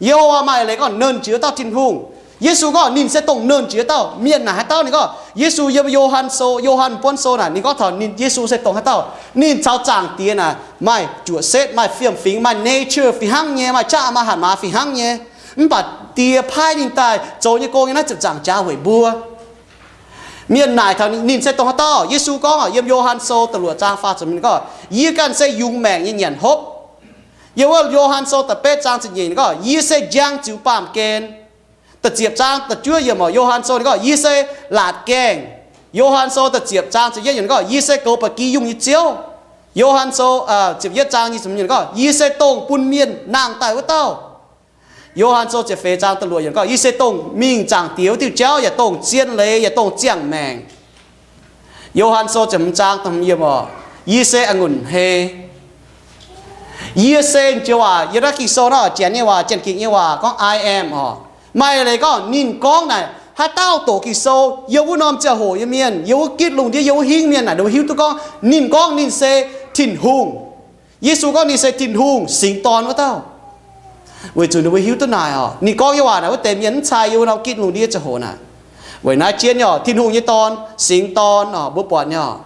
Yehowa maaih eix leiz gorngv Nernh Jiex Dauh Tin-Hungh. Yesu gorngv ninh se dongh Nernh Jiex Dauh. Mienh naaic haaix dauh? Ninh gorngv Yesu yiem Yo^han Sou, Yo^han Buonv Sou naaic ninh gorngv taux ninh, Yesu se dongh haaix dauh. Ninh caux Zaangc Diex naaic maaih juoqc setv, maaih fiem-fingx, maaih nature fih hnangv nyei, maaih qaqv maaih hatc maaz fih hnangv nyei. Mv baac Die paaiv ninh daaih zoux nyei gong nyei naaiv ziepc nzaangc jaax weic mbuo. Mienh naaic taux ninh se dongh haaix dauh. Yesu gorngv yiem Yo^han Sou da'luoqc zaang faah ziepc hmz gorngv, Yie ganh se yungz maengc nyei nyanc hopv. Yiem wuov Yo^han Sou da'betv zaang ziepc nyeic gorngv, Yie se njang ziux baamh gen. Da'ziepc zaang da'juov yiemc oc, Yo^han Sou ninh gorngv, Yie se laatc gaengh. Yo^han Sou da'ziepc zaang ziepc yietv yiemc ninh gorngv, Yie se goux ba'gi yungh nyei Ziouv. Yo^han Sou ziepc yietv zaang nyic ziepc yiemc ninh gorngv, Yie se dongh bun mienh nangh daaih wuov dauh. Yo^han Sou ziepc feix zaang da'luoqc yiemc gorngv, Yie se dongh mingh Zaangc Diex wuov diuh jauv yaac dongh zien leiz yaac dongh ziangh maengc. Yo^han Sou ziepc hmz zaang da'hmz yiemc oc, Yie se a'ngunc hei. Yie se joux waac, yiem naaiv Ging-Sou nor, Janx nyei waac, Janx-Ging nyei waac gorngv I am oc. Maaih leiz gorngv ninh gorngv naaic, haaix dauh doqc Ging-Sou, yiem wuov norm ziangh hoc nyei mienh, yiem wuov gitv lungh ndiev, yiem wuov hingv mienh naaic, ninh mbuo hiuv duqv gorngv ninh gorngv ninh se Tin-Hungh. Yesu gorngv ninh se Tin-Hungh, Singx Dorn wuov dauh. Weic zuqc ninh mbuo hiuv duqv naaic oc, ninh gorngv nyei waac naaic wuov deix mienh mv cai yiem wuov norm gitv lungh ndiev ziangh hoc naaic. Weic naaiv jienv nyei oc, Tin-Hungh nyei Dorn, Singx Dorn oc, mbuo buatc nyei oc.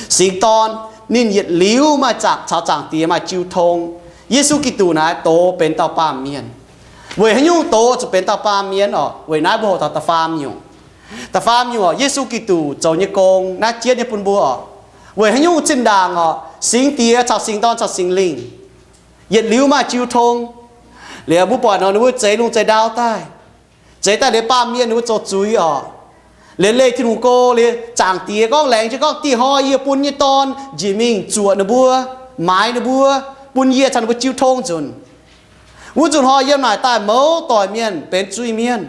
Singx Dorn, ninh yietc liuz maaih zaangc caux Zaangc Diex maaih jiu tong. Yesu Giduc naaiv doz benx dauh baamh mienh. Weic haaix nyungc doz zuqc benx dauh baamh mienh oc? Weic naaiv mbuo hoqc taux da'faam nyungc. Da'faam nyungc oc, Yesu Giduc zoux nyei gong naaiv jienv nyei bun mbuo oc. Weic haaix nyungc zinh ndaangc oc, Singx Diex caux Singx Dorn caux Singx Lingh yietc liuz maaih jiu tong. Liuz mbuo buatc nor ninh mbuo zeix lungh zeix ndau daaih, zeix daaih liuz baamh mienh ninh mbuo zoux zuiz oc. Liuz leih Tin-Hungh go, liuz Zaangc Diex gorngv, laengz jienv gorngv, Dih hnoi yie bun nyei Dorn njiec mingh zuoqc ninh mbuo, maaiz ninh mbuo, bun yie caux ninh mbuo jiu tong nzunc. Wuov nzunc hnoi yiem naaic daaih mouz doic mienh benx zuiz-mienh,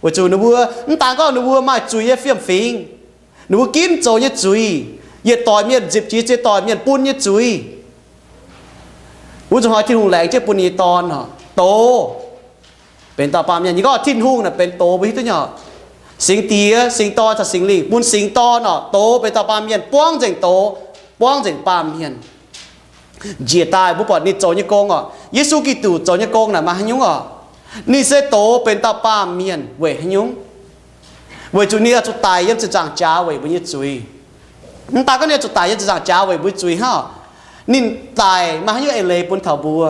weic zuqc ninh mbuo mv daan gorngv ninh mbuo maaih zuiz nyei fiem-fingx, ninh mbuo ginv zoux nyei zuiz, yietc doic mienh nzipc jiex ziex doic mienh bun nyei zuiz. Wuov nzunc hnoi Tin-Hungh laengz jienv bun ninh nyei Dorn oc, doz benx dauh baamh mienh. Yie gorngv Tin-Hungh naaic benx doz, mbuo hiuv duqv nyei oc. Singx Diex, Singx Dorn caux Singx Lingh, bun Singx Dorn oc, doz benx dauh baamh mienh, buangv nzengc doz, buangv nzengc baamh mienh. Njiec daaih mbuo buatc ninh zoux nyei gong oc, Yesu Giduc zoux nyei gong naaic maaih haaix nyungc oc? Ninh se doz benx dauh baamh mienh weic haaix nyungc? Weic zuqc ninh oix zuqc daic yiem ziepc nzaangc jaax weic mbuo nyei zuiz. Mv daan gorngv ninh oix zuqc daic yiem ziepc nzaangc jaax weic mbuo zuiz hnangv, ninh daic maaih haaix nyungc eix leiz bun taux mbuo?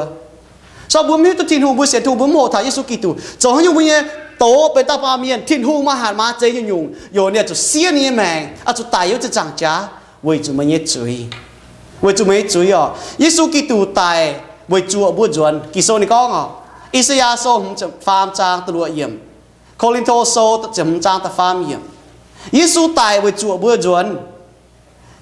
So mbuo mv hiuv duqv Tin-Hungh, mbuo sienx Tin-Hungh, mbuo mv hoqc taux Yesu Giduc zoux haaix nyungc, mbuo nyei doz benx dauh baamh mienh, Tin-Hungh maaih hatc maaz zeix nyungc-nyungc, yaac ninh oix zuqc siev ninh nyei maengc, oix zuqc daic yiem ziepc nzaangc jaax weic zuqc meih nyei zuiz. Weic zuqc meih nyei zuiz oc, Yesu Giduc daic weic zuoqc mbuo nzuonx. Ging-Sou ninh gorngv oc, I^saa^yaa Sou hmz ziepc faam zaang da'luoqc yiemc, Ko^lin^to Sou ziepc hmz zaang da'faam yiemc, Yesu daic weic zuoqc mbuo nzuonx.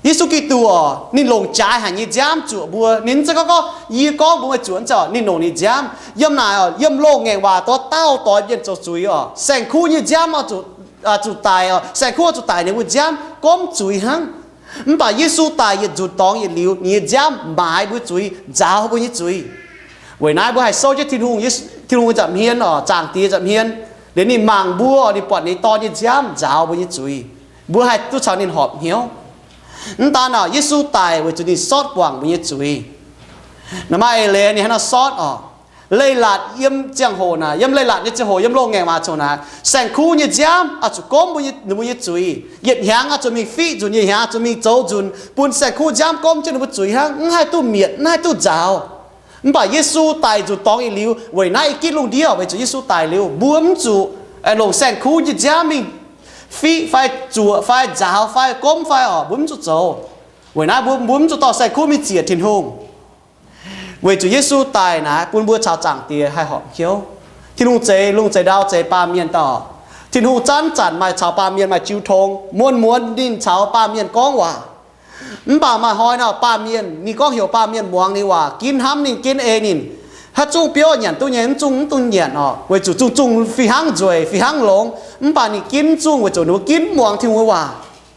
Yesu Giduc oc, ninh longc jaaix haic nyei nziaamv zuoqc mbuo. Ninh mv zeiz gorngv gorngv, Yie gorngv mbuo meih zuoqc, mv zeiz oc. Ninh longc ninh nziaamv. Yiem naaic oc, yiem loz-ngaengc waac doix dauh doix mienh zoux zuiz oc, saeng-kuv nyei nziaamv oix zuqc daic oc. Saeng-kuv oix zuqc daic ninh mbuo nziaamv, gormv zuiz hnangv. Mv baac Yesu daic yietc nzunc dorngx yietc liuz, ninh nyei nziaamv maaiz mbuo zuiz, nzaaux mbuo nyei zuiz. Weic naaiv mbuo haih souv jienv Tin-Hungh, Tin-Hungh nza'hmien oc, Zaangc Diex nza'hmien, liuz ninh mangc mbuo oc, ninh buatc ninh Dorn nyei nziaamv nzaaux mbuo nyei zuiz. Mbuo haih duqv caux ninh horpc hnyouv. Mv daan oc, Yesu daic weic zuqc ninh sortv guangc mbuo nyei zuiz. Naaiv maaih eix leiz ninh hnangv nor sortv oc. Leiz-latc yiem ziangh hoc naaic, yiem leiz-latc nyei ziangh hoc, yiem loz-ngaengc waac ziangh hoc naaic, saeng-kuv nyei nziaamv oix zuqc gomv mbuo nyei, ninh mbuo nyei zuiz. Yietc hnyangx oix zuqc mingh fiqv nzunc, yietc hnyangx oix zuqc mingh zoux nzunc bun saeng-kuv nziaamv gomv jienv ninh mbuo zuiz hnangv, mv haih duqv mietc, mv haih duqv nzaaux. Mv baac Yesu daic nzunc dorngx yietc liuz, weic naaiv i gitv lungh ndiev, weic zuqc Yesu daic liuz, mbuo mv zuqc longc saeng-kuv nyei nziaamv mingh fiqv fai zuoqc fai nzaaux fai gomv fai oc, mbuo mv zuqc zoux. Weic naaiv mbuo, mbuo mv zuqc dorh saeng-kuv mingh ziec Tin-Hungh. Weic zuqc Yesu daic naaic bun mbuo caux Zaangc Diex haih horpc hnyouv. Tin-Hungh zeix lungh zeix ndau, zeix baamh mienh dauh. Tin-Hungh zanc-zanc maaih caux baamh mienh maaih jiu tong, muonz-muonz ninh caux baamh mienh gorngv waac. Mv baac maaih hnoi nor, baamh mienh, ninh gorngv heuc baamh mienh muangx ninh waac, ginv hnamv ninh, ginv ei ninh. Haaix zungv biouv nyanc duqv nyei, mv zungv mv dungx nyanc oc, weic zuqc zungh zungh fih hnangv nzueic, fih hnangv longx. Mv baac ninh ginv mv zungh weic zuqc ninh mbuo ginv mv muangx Tin-Hungh nyei waac.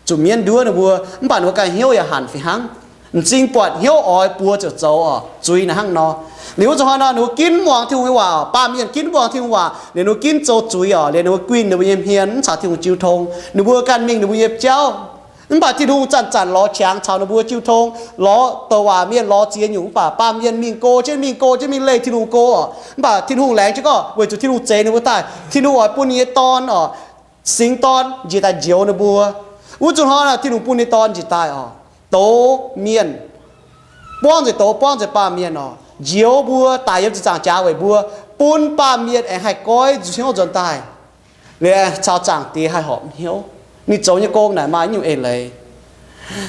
Zuqc mienv nduov ninh mbuo, mv baac ninh mbuo ganh hnyouv yaac hanc fih hnangv. M'zing buatc hnyouv oix buoz ziouc zoux oc, zuiz naaic hnangv nor. Liuz wuov zuqc hnoi nor, ninh mbuo ginv mv muangx Tin-Hungh nyei waac oc, baamh mienh ginv mv muangx Tin-Hungh waac, liuz ninh mbuo ginv zoux zuiz oc, liuz ninh mbuo guinh ninh mbuo nyei hmien, mv caux Tin-Hungh jiu tong, ninh mbuo ganh mingh ninh mbuo nyei jauv. Mv baac Tin-Hungh zanc-zanc lorz qangx caux ninh mbuo jiu tong, lorz douc waac mienh lorz ziex nyungc, mv baac baamh mienh mingh go jienv, mingh go jienv, mingh leih Tin-Hungh go oc. Mv baac Tin-Hungh laengz jienv gorngv weic zuqc Tin-Hungh zeix ninh mbuo daaih, Tin-Hungh oix bun ninh nyei Dorn oc, Singx Dorn njiec daaih njoux ninh mbuo. Wuov zuqc hnoi nor, Tin-Hungh bun ninh Dorn njiec daaih oc, douz mienh, buangv nzengc douz, buangv nzengc baamh mienh oc, njoux mbuo daic yiem ziepc nzaangc jaax weic mbuo, bun baamh mienh aengx haih goiv nzuonx hnyouv nzuonx daaih, liuz aengx caux Zaangc Diex haih horpc hnyouv. Ninh zoux nyei gong naaic maaih nyungc eix leiz.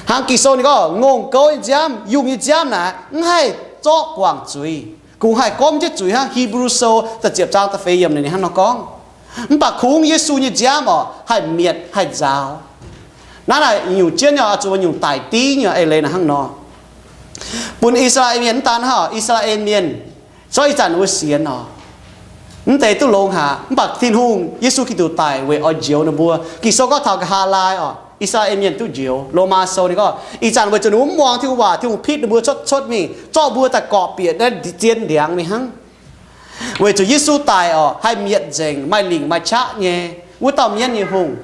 Hnangv Ging-Sou ninh gorngv, ngongh gouv nyei nziaamv, yungh nyei nziaamv naaic mv haih zorqv guangc zuiz, kungx haih gomv jienv zuiz hnangv. Hipv^lu Sou da'ziepc zaang da'feix yiemc ninh hnangv nor gorngv. Mv baac kungx Yesu nyei nziaamv orqc, haih mietc haih nzaaux. Naaiv naaic nyungc jienv nyei oix zuqc nyungc daic div nyei eix leiz naaic hnangv nor. Bun I^saa^laa^en Mienh mv daan hnangv, I^saa^laa^en Mienh, zorqv ih zanc wuov sienx orqc, mv deix duqv longx haic. Mv baac Tin-Hungh, Yesu Giduc daic weic oix njoux ninh mbuo. Ging-Sou gorngv taux nqa'haav laai orqc, I^saa^laa^en Mienh duqv njoux. Lomaa Sou ninh gorngv ih zanc weic zuqc ninh mbuo mv muangx Tin-Hungh waac, Tin-Hungh pitv ninh mbuo cuotv cuotv mingh, zorqv mbuo daaih gorqv-bieqc naaiv zien ndiangx mingh hnangv. Weic zuqc Yesu daic orqc, haih mietc nzengc maaih lingc maaih qaqv nyei wuov dauh mienv nyei hungh.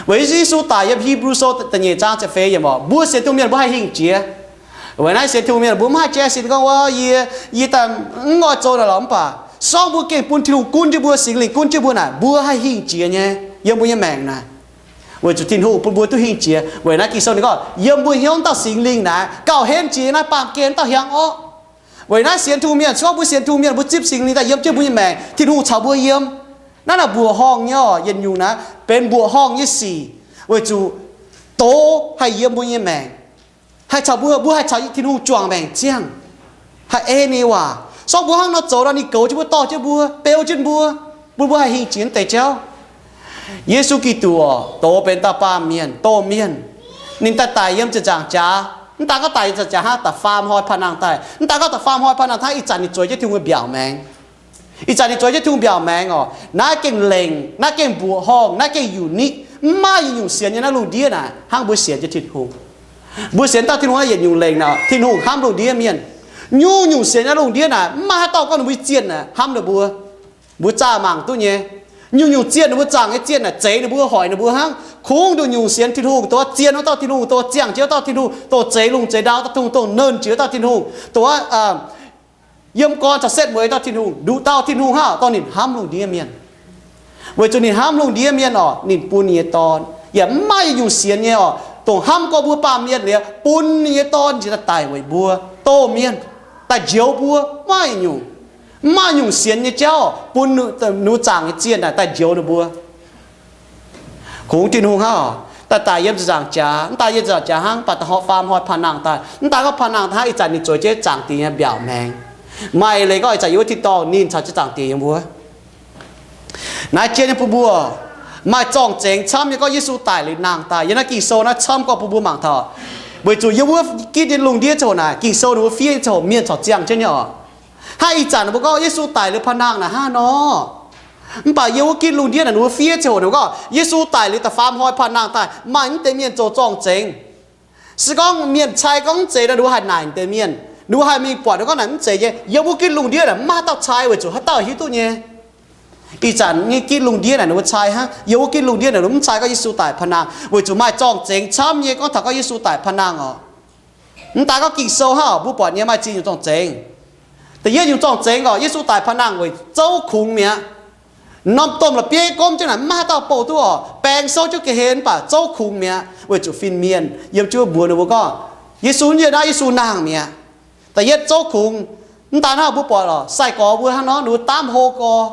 Weic Yesu daic, yiem Hipv^lu Sou da'nyeic zaang ziepc feix yiemc orqc, mbuo sienx Tin-Hungh mienh mbuo haih hingh jiex. Weic naaiv sienx Tin-Hungh mienh mbuo mv haih jaiv sin gorngv wuov, yie, yie daaih mv oix zoux naaic lorqc. Mv baac se gorngv mbuo gengh bun Tin-Hungh gunv jienv mbuo, Singx Lingh gunv jienv mbuo naaic, mbuo haih hingh jiex nyei yiem mbuo nyei maengc naaic. Weic zuqc Tin-Hungh bun mbuo duqv hingh jiex. Weic naaiv Ging-Sou ninh gorngv yiem mbuo hnyouv dauh Singx Lingh naaic gauh henv jiex naaiv baamh gen dauh hiaangx orqv. Weic naaiv sienx Tin-Hungh mienh, se gorngv mbuo sienx Tin-Hungh mienh, mbuo zipv Singx Lingh daaih yiem jienv mbuo nyei maengc, Tin-Hungh caux mbuo yiem. Naaiv naaic mbuoqc horngh nyei orqc, yietc nyungc naaiv benx mbuoqc horngh nyei sic. Weic zuqc doz haih yiem mbuo nyei maengc, haih caux mbuo, mbuo haih caux Tin-Hungh juangc maengc ziangh, haih ei ninh waac. Se gorngv mbuo hnangv nor zoux nor, ninh goux jienv mbuo, dorh jienv mbuo, beu jienv mbuo, bun mbuo haih hingh jiex deix jauv. Yesu Giduc orqc, doz benx dauh baamh mienh, doz mienh. Ninh daaih daic yiem ziepc nzaangc jaax. Mv daan gorngv daic yiem ziepc nzaangc jaax hnangv, da'faam hnoi paan-nangh daaih. Mv daan gorngv da'faam hnoi paan-nangh hnangv, ih zanc ninh zueiz jienv Tin-Hungh nyei mbiaauc maengx. Ih zanc ninh zueiz jienv Tin-Hungh mbiaauc maengx orqc, naaiv gengh lengc, naaiv gengh mbuoqc horngh, naaiv gengh unique. Mv maaih yietc nyungc sienx nyei naaiv lungh ndiev naaic hnangv mbuo sienx jienv Tin-Hungh. Mbuo sienx dauh Tin-Hungh naaiv yietc nyungc lengc naaic, Tin-Hungh hnamv lungh ndiev mienh. Nyungc-nyungc sienx naaiv lungh ndiev naaic mv maaih haaix dauh gorngv ninh mbuo zienh naaic hnamv ninh mbuo. Mbuo zaah mangc duqv nyei. Nyungc-nyungc zienh ninh mbuo zaangc nyei zienh naaic, zeix ninh mbuo, hoic ninh mbuo hnangv. Kungx nduqc nyungc sienx Tin-Hungh, dongh zienh wuov dauh Tin-Hungh, dongh ziangh jiex wuov dauh Tin-Hungh, dongh zeix lungh zeix ndau dauh Tin-Hungh, dongh nernh jiex wuov dauh Tin-Hungh, dongh yiem gorn caux setv mueiz dauh Tin-Hungh, nduqc dauh Tin-Hungh hnangv, dongh ninh hnamv lungh ndiev mienh. Weic zuqc ninh hnamv lungh ndiev mienh orqc, ninh bun ninh nyei Dorn. Yaac mv maaih yietc nyungc sienx nyei orqc, dongh hnamv gorx mbuo baamh mienh liuz, bun ninh nyei Dorn njiec daaih daic weic mbuo, doz mienh, daaih njoux mbuo. Mv maaih yietc nyungc, mv maaih nyungc sienx nyei jauv bun ninh mbuo zaangc nyei zienh naaic daaih njoux ninh mbuo. Kungx Tin-Hungh hnangv, daaih daic yiem ziepc nzaangc jaax, mv daan yiem ziepc nzaangc jaax hnangv, mv baac da'faam hnoi paan-nangh daaih. Mv daan gorngv paan-nangh daaih hnangv, ih zanc ninh zueiz jienv Zaangc Diex nyei mbiaauc maengx. Maaih eix leiz gorngv ih zanc yiem wuov tin-dorngh ninh caux jienv Zaangc Diex yiem wuov. Naaiv jien nyei bun mbuo maaih zorng-zengx camv nyei gorngv Yesu daic liuz nangh daaih. Yiem naaiv Ging-Sou naaiv camv gorngv bun mbuo mangc taux, weic zuqc yiem wuov gitv nyei lungh ndiev ziangh hoc naaic, Ging-Sou ninh mbuo fiev nyei ziangh hoc mienh corc ziangh jienv nyei orqc. Hnangv ih zanc mbuo gorngv Yesu daic liuz paan-nangh naaic hnangv nor. Mv baac yiem wuov gitv lungh ndiev naaic ninh mbuo fiev ziangh hoc ninh mbuo gorngv Yesu daic liuz da'faam hnoi paan-nangh daaih, maaih mv deix mienh zoux zorng-zengx. Se gorngv mienh cai gorngv mv zeiz nor, ninh mbuo haih naaic deix mienh, ninh mbuo haih mingh buatc ninh gorngv naaic mv zeiz nyei. Yiem wuov gitv lungh ndiev naaic mv maaih haaix dauh cai weic zuqc haaix dauh hiuv duqv nyei. Ih zanc nyei gitv lungh ndiev naaic ninh mbuo cai hnangv. Yiem wuov gitv lungh ndiev naaic ninh mbuo mv cai gorngv Yesu daic paan-nangh weic zuqc maaih zorng-zengx camv nyei gorngv taux gorngv Yesu daic paan-nangh orqc. Mv daan gorngv Ging-Sou hnangv, mbuo buatc nyei maaih ziex nyungc zorng-zengx. Da'yietv nyungc zorng-zengx orqc, Yesu daic paan-nangh weic zouv kungx mi'aqv. Norm domh la'bieiv gomv jienv naaic mv maaih haaix dauh bouh duqv orqc. Baeng souv jienv ga'hlen mv baac zouv kungx mi'aqv, weic zuqc fin-mienh yiem jienv wuov mbuox ninh mbuo gorngv Yesu nyei naaiv Yesu nangh mi'aqv. Da'yietv zouv kungx. Mv daan hnangv, mbuo buatc orqc, sai-gorx mbuo hnangv nor ninh mbuo daamv hlo gorx.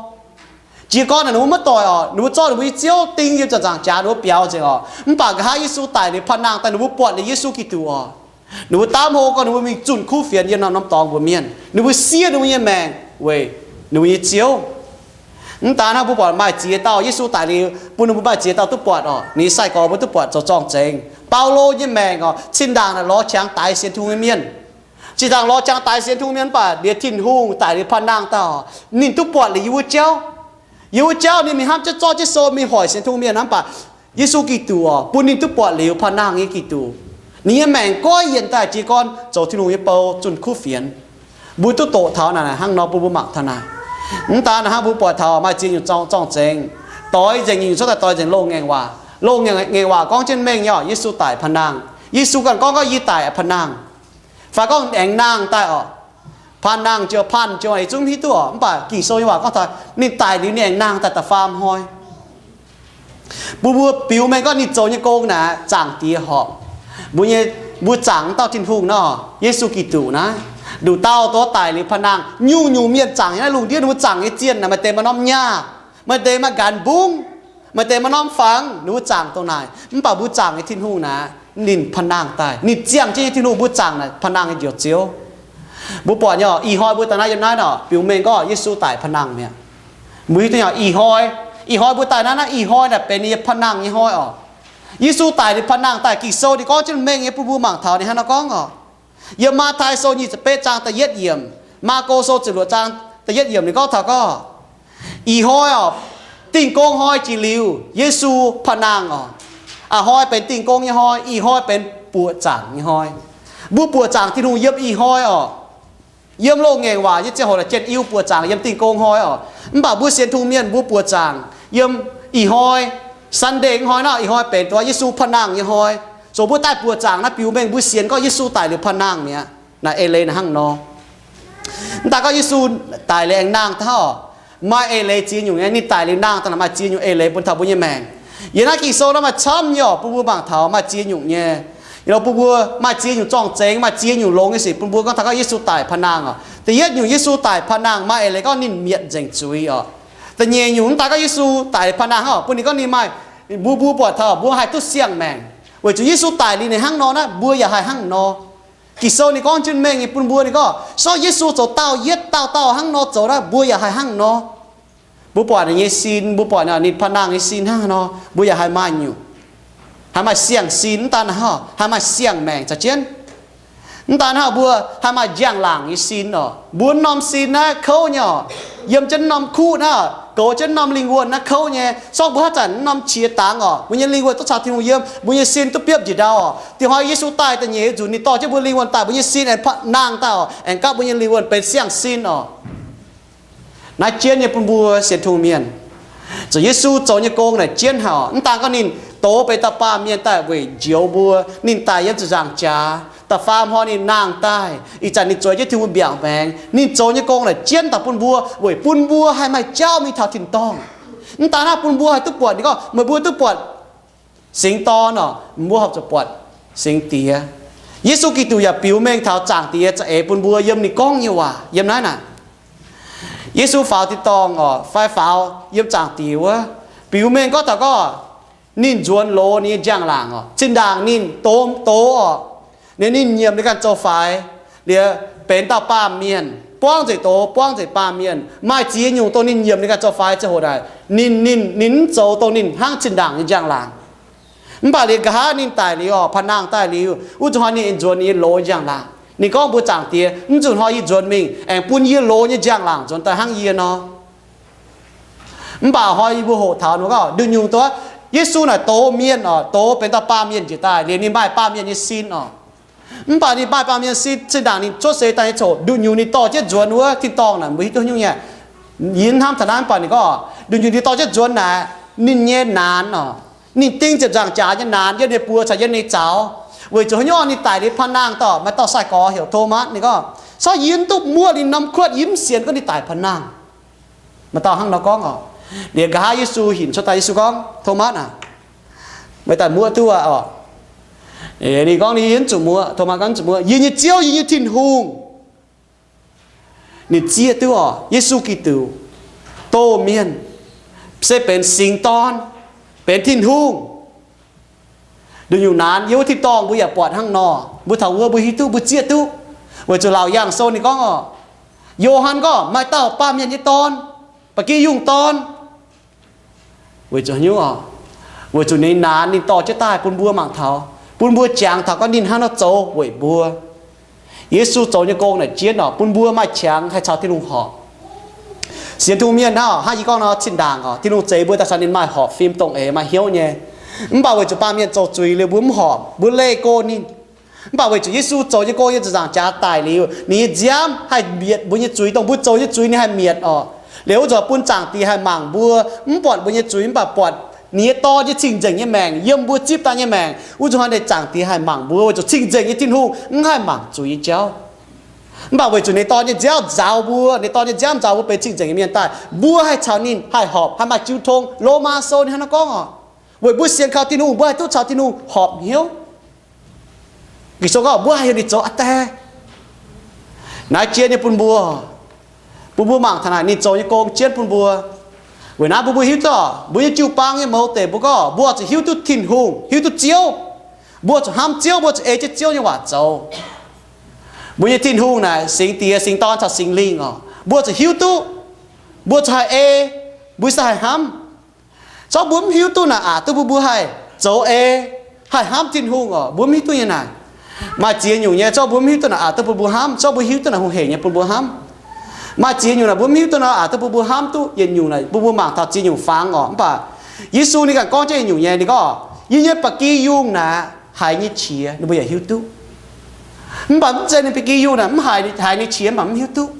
Jiez gorn naaic ninh mbuo maiv doic orqc, ninh mbuo zorqv ninh mbuo nyei ziouv ding yiem ziepc nzaangc jaax, ninh mbuo biaux nzengc orqc. Mv baac nqa'haav Yesu daic liuz paan-nangh daaih, ninh mbuo buatc liuz Yesu Giduc orqc, ninh mbuo daamv hlo gorx, ninh mbuo mingh zunh kuv fienx yiem norm norm dorngx mbuox mienh, ninh mbuo siev ninh mbuo nyei maengc weic ninh mbuo nyei Ziouv. Mv daan hnangv, mbuo buatc maaih ziex dauh Yesu daic liuz bun ninh mbuo maaih ziex dauh duqv buatc orqc, ninh nyei sai-gorx mbuo duqv buatc zoux zorng-zengx. Baulo nyei maengc orqc, zinh ndaangc naaic lorz qangx daix sienx Tin-Hungh nyei mienh. Zinh ndaangc lorz qangx daix sienx Tin-Hungh mienh, mv baac liuz Tin-Hungh daic liuz paan-nangh daaih orqc, ninh duqv buatc liuz yie wuov jauv. Yie wuov jauv ninh mingh hnamv jienv zorqv jienv sou mingh hoic sienx Tin-Hungh mienh hnamv, mv baac Yesu Giduc orqc, bun ninh duqv buatc liuz paan-nangh nyei Giduc. Ninh nyei maengc goiv yienc daaih jiez gorn zoux Tin-Hungh nyei bou zunh kuv fienx. Mbuo duqv doqc taux naaic hnangv nor bun mbuo mangc taux naaic. Mv daan naaic hnangv, mbuo buatc taux maaih ziex nyungc zorng-zengx. Doix nzengc nyungc cuotv daaih doix nzengc loz-ngaengc waac. Loz-ngaengc waac gorngv jienv mengh nyei orqc, Yesu daic paan-nangh. Yesu ganh gorngv, gorngv yie daic paan-nangh, fai gorngv aengx nangh daaih orqc. Paan-nangh jiu, paan jiu, ih zungv hiuv duqv orqc. Mv baac Ging-Sou nyei waac gorngv taux ninh daic liuz ninh aengx nangh daaih da'faam hnoi. Bun mbuo biux mengh gorngv ninh zoux nyei gong naaic Zaangc Diex horpc. Mbuo nyei, mbuo zaangc dauh Tin-Hungh nor, Yesu Giduc naaiv. Nduqc dauh dongh daic liuz paan-nangh. Nyungc-nyungc mienh zaangc nyei naaiv lungh ndiev ninh mbuo zaangc nyei zienh naaic maaih deix maaih norm nyaah, maaih deix maaih nqanx mbungv, maaih deix maaih norm fangx, ninh mbuo zaangc dongh naaic. Mv baac mbuo zaangc nyei Tin-Hungh naaic, ninh paan-nangh daaih, ninh ziangh jienv nyei Tin-Hungh, mbuo zaangc naaic paan-nangh nyei Njoux Ziouv. Mbuo buatc nyei orqc, ih hnoi mbuo daaih naaiv yiem naaiv nor, biux mengh gorngv Yesu daic paan-nangh mi'aqv. Mbuo hiuv duqv nyei orqc, ih hnoi Ih hnoi mbuo daaih naaiv, naaiv ih hnoi naaic benx ninh nyei pa'nangh nyei hnoi oc. Yesu daic liuz pa'nangh daaih, Ging-Sou ninh gorngv jienv mengh nyei bun mbuo mangc taux ninh hnangv nor gorngv oc. Yiem Matv^tai Sou nyic ziepc betv zaang da'yietv yiemc, Maako Sou ziepc luoqc zaang da'yietv yiemc ninh gorngv taux gorngv, ih hnoi oc, Dingh Gong Hnoi jiex liuz, Yesu pa'nangh oc. A'hnoi benx Dingh Gong nyei hnoi, ih hnoi benx buoqc zaangc nyei hnoi. Mbuo buoqc zaangc Tin-Hungh yiem ih hnoi oc. Yiem loz-ngaengc waac nyei ziangh hoc naaic Janx-Iu buoqc zaangc yiem Dingh Gong Hnoi oc. Mv baac mbuo sienx Tin-Hungh mienh mbuo buoqc zaangc yiem ih hnoi, Sunday hnoi naaiv, ih hnoi benx dongh Yesu pa'nangh nyei hnoi. Zoux mbuo daaih buoqc zaangc naaiv biux mengh mbuo sienx gorngv Yesu daic liuz pa'nangh mi'aqv. Naaiv eix leiz naaic hnangv nor. Mv daaih gorngv Yesu daic liuz aengx nangh daaih oc, maaih eix leiz ziex nyungc nyei. Ninh daic liuz nangh daaih naaic maaih ziex nyungc eix leiz bun taux mbuo nyei maengc. Yiem naaiv Ging-Sou naaiv maaih camv nyei oc, bun mbuo mangc taux maaih ziex nyungc nyei. Bun mbuo maaih ziex nyungc zorng-zengx, maaih ziex nyungc longx nyei sic bun mbuo gorngv taux gorngv Yesu daic pa'nangh oc. Da'yietv nyungc, Yesu daic pa'nangh maaih eix leiz gorngv ninh mietc nzengc zuiz oc. Da'nyeic nyungc, mv daaih gorngv Yesu daic pa'nangh hnangv oc, bun ninh gorngv ninh maaih, mbuo, mbuo buatc taux mbuo haih duqv siang-maengc weic zuqc Yesu daic liuz ninh hnangv nor naaiv, mbuo yaac haih hnangv nor. Ging-Sou ninh gorngv jienv mengh nyei bun mbuo, ninh gorngv sortv Yesu zoux dauh yietv dauh dauh hnangv nor zoux naaiv, mbuo yaac haih hnangv nor. Mbuo buatc ninh nyei sin, mbuo buatc ninh pa'nangh nyei sin hnangv nor, mbuo yaac haih maaih nyungc, haih maaih siang-sin. Mv daan hnangv, haih maaih siang-maengc caux jienv. Mv daan hnangv, mbuo haih maaih njang-laangc nyei sin oc. Mbuo norm sin naaiv kouv nyei oc. Yiem jienv norm kuv naaiv, goux jienv norm lingh wuonh naaiv kouv nyei. Sortv mbuo haaix zanc norm qiex dangx oc, mbuo nyei lingh wuonh duqv caux Tin-Hungh yiem, mbuo nyei sin duqv biopv njiec ndau oc. Dingh hnoi Yesu daaih da'nyeic nzunc ninh dorh jienv mbuo lingh wuonh daaih, mbuo nyei sin aengx pa'nangh daaih oc, aengx gapv mbuo nyei lingh wuonh benx siang-sin oc. Naaiv jienv nyei bun mbuo sienx Tin-Hungh mienh. Zuqc Yesu zoux nyei gong naaic jienv haic oc. Mv daan gorngv ninh doz benx dauh baamh mienh daaih weic njoux mbuo, ninh daic yiem ziepc nzaangc jaax, da'faam hnoi ninh nangh daaih, ih zanc ninh zueiz jienv Tin-Hungh mbiaauc maengx. Ninh zoux nyei gong naaic jienv daaih bun mbuo weic bun mbuo haih maaih jauv mingh taux tin-dorngh. Mv daan hnangv, bun mbuo haih duqv buatc, ninh gorngv meih mbuo duqv buatc Singx Dorn oc, mbuo horpc zuqc buatc Singx Diex. Yesu Giduc yaac biux mengh taux Zaangc Diex za'eix bun mbuo yiem ninh gorngv nyei waac yiem naaiv naaic. Yesu faaux tin-dorngh oc, fai faaux yiem Zaangc Diex wuov, biux mengh gorngv taux gorngv ninh nzuonx loz ninh nyei njang-laangc oc. Zinh ndaangc ninh doz, doz oc, ninh, ninh nyiemc ninh ganh zoux faix, liuz benx dauh baamh mienh, buangv nzengc doz, buangv nzengc baamh mienh. Maaih ziex nyungc dongh ninh nyiemc ninh ganh zoux faix ziangh hoc naaic, ninh, ninh, ninh mv zoux dongh ninh hnangv zinh ndaangc nyei njang-laangc. Mv baac liuz nqa'haav ninh daic liuz oc, pa'nangh daaih liuz, wuov zuqc hnoi ninh nzuonx ninh nyei loz njang-laangc. Ninh gorngv mbuox Zaangc Diex, mv zuqc hnoi yie nzuonx mingh aengx bun yie loz nyei njang-laangc nzuonx daaih hnangv yie nor. Mv baac hnoi yie mbuo hoqc taux nduqc nyungc dongh Yesu naaic doz mienh oc, doz benx dauh baamh mienh njiec daaih liuz ninh maaih baamh mienh nyei sin oc. Mv baac ninh maaih baamh mienh sin, zinh ndaangc ninh cuotv seix daaih nyei ziangh hoc, nduqc nyungc ninh dorh jienv nzuonx wuov tin-dorngh naaic, mbuo hiuv duqv nyungc nyei. Yie hnamv taux naaiv, mv baac ninh gorngv nduqc nyungc ninh dorh jienv nzuonx naaic, ninh nyei naanx oc, ninh ding ziepc nzaangc jaax nyei naanx yiem ninh buoz caux yiem ninh zaux. Weic zuqc haaix nyungc? Ninh daic liuz pa'nangh daaih, maaih dauh sai-gorx heuc Tomatv. Ninh gorngv, corc yie mv duqv muoqv ninh norm kuotv, yie mv sienx gorngv ninh daic pa'nangh. Maaih dauh hnangv nor gorngv oc. Liuz nqa'haav Yesu hinc cuotv daaih, Yesu gorngv, Tomatv aac, meih daaih muoqv duqv aqv oc. Ninh gorngv, Yie mv zuqc muoqv. Tomatv gorngv, Mv zuqc muoqv. Yie nyei Ziouv, yie nyei Tin-Hungh. Ninh zieqv duqv oc, Yesu Giduc doh mienh se benx Singx Dorn, benx Tin-Hungh. Nduqc nyungc naanx yiem wuov tin-dorngh mbuo yaac buatc hnangv nor. Mbuo taux wuov mbuo hiuv duqv, mbuo zieqv duqv. Weic zuqc Laauc Yaangh Sou ninh gorngv oc, Yo^han gorngv maaih dauh baamh mienh nyei dorn, ba'gi yungh dorn. Weic zuqc haaix nyungc oc? Weic zuqc ninh naanx ninh dorh jienv daaih bun mbuo mangc taux, bun mbuo jangx taux gorngv ninh hnangv nor zoux weic mbuo. Yesu zoux nyei gong naaic jienv oc, bun mbuo maaih qangx haih caux Tin-Hungh horpc. Sienx Tin-Hungh mienh hnangv, hnangv yie gorngv nor, zinh ndaangc oc, Tin-Hungh zeix mbuo daaih caux ninh maaih horpc fim dongh eix, maaih hnyouv nyei. Mv baac weic zuqc baamh mienh zoux zuiz liuz mbuo mv horpc, mbuo leih go ninh. Mv baac weic zuqc Yesu zoux nyei gong yiem ziepc nzaangc jaax daic liuz, ninh nyei nziaamv haih mietc mbuo nyei zuiz, dongh mbuo zoux nyei zuiz ninh haih mietc oc. Liuz wuov nzunc bun Zaangc Diex haih mangc mbuo, mv buatc mbuo nyei zuiz, mv baac buatc ninh nyei Dorn nyei cing-nzengc nyei maengc yiem mbuo zipv daaih nyei maengc. Wuov nzunc hnoi Zaangc Diex haih mangc mbuo weic zuqc cing-nzengc nyei Tin-Hungh mv haih mangc zuiz nyei jauv. Mv baac weic zuqc ninh Dorn nyei nziaamv nzaaux mbuo, ninh Dorn nyei nziaamv nzaaux mbuo benx cing-nzengc nyei mienh daaih, mbuo haih caux ninh haih horpc, haih maaih jiu tong. Lomaa Sou ninh hnangv naaiv gorngv oc, weic mbuo sienx kaux Tin-Hungh, mbuo haih duqv caux Tin-Hungh horpc hnyouv. Ging-Sou gorngv mbuo haih heuc ninh zoux aa Die. Naaiv jienv nyei bun mbuo, bun mbuo mangc taux naaic ninh zoux nyei gong jienv bun mbuo. Weic naaiv bun mbuo hiuv duqv mbuo nyei jiu-baang nyei mouz deic, mbuo gorngv mbuo zuqc hiuv duqv Tin-Hungh, hiuv duqv Ziouv. Mbuo zuqc hnamv Ziouv, mbuo zuqc ei jienv Ziouv nyei waac zoux. Mbuo nyei Tin-Hungh naaic Singx Diex, Singx Dorn caux Singx Lingh oc. Mbuo zuqc hiuv duqv, mbuo zuqc haih ei, mbuo se haih hnamv. Zorqv mbuo mv hiuv duqv naaic aqc duqv bun mbuo haih zoux ei, haih hnamv Tin-Hungh oc. Mbuo mv hiuv duqv nyei naaic. Maaih ziex nyungc nyei, zorqv mbuo mv hiuv duqv naaic aqc duqv bun mbuo hnamv, zorqv mbuo hiuv duqv naaic hungh heic nyei bun mbuo hnamv. Maaih ziex nyungc naaic mbuo mv hiuv duqv naaic aqc duqv bun mbuo hnamv duqv yietc nyungc naaic, bun mbuo mangc taux ziex nyungc fangx oc. Mv baac Yesu ninh ganh gorngv jienv yietc nyungc nyei, ninh gorngv, yie nyei ba'gi yungh naaic haiz nyei qiex ninh mbuo yaac hiuv duqv. Mv baac mv zeiz ninh ba'gi yungh naaic mv haiz, haiz nyei qiex mv baac mv hiuv duqv.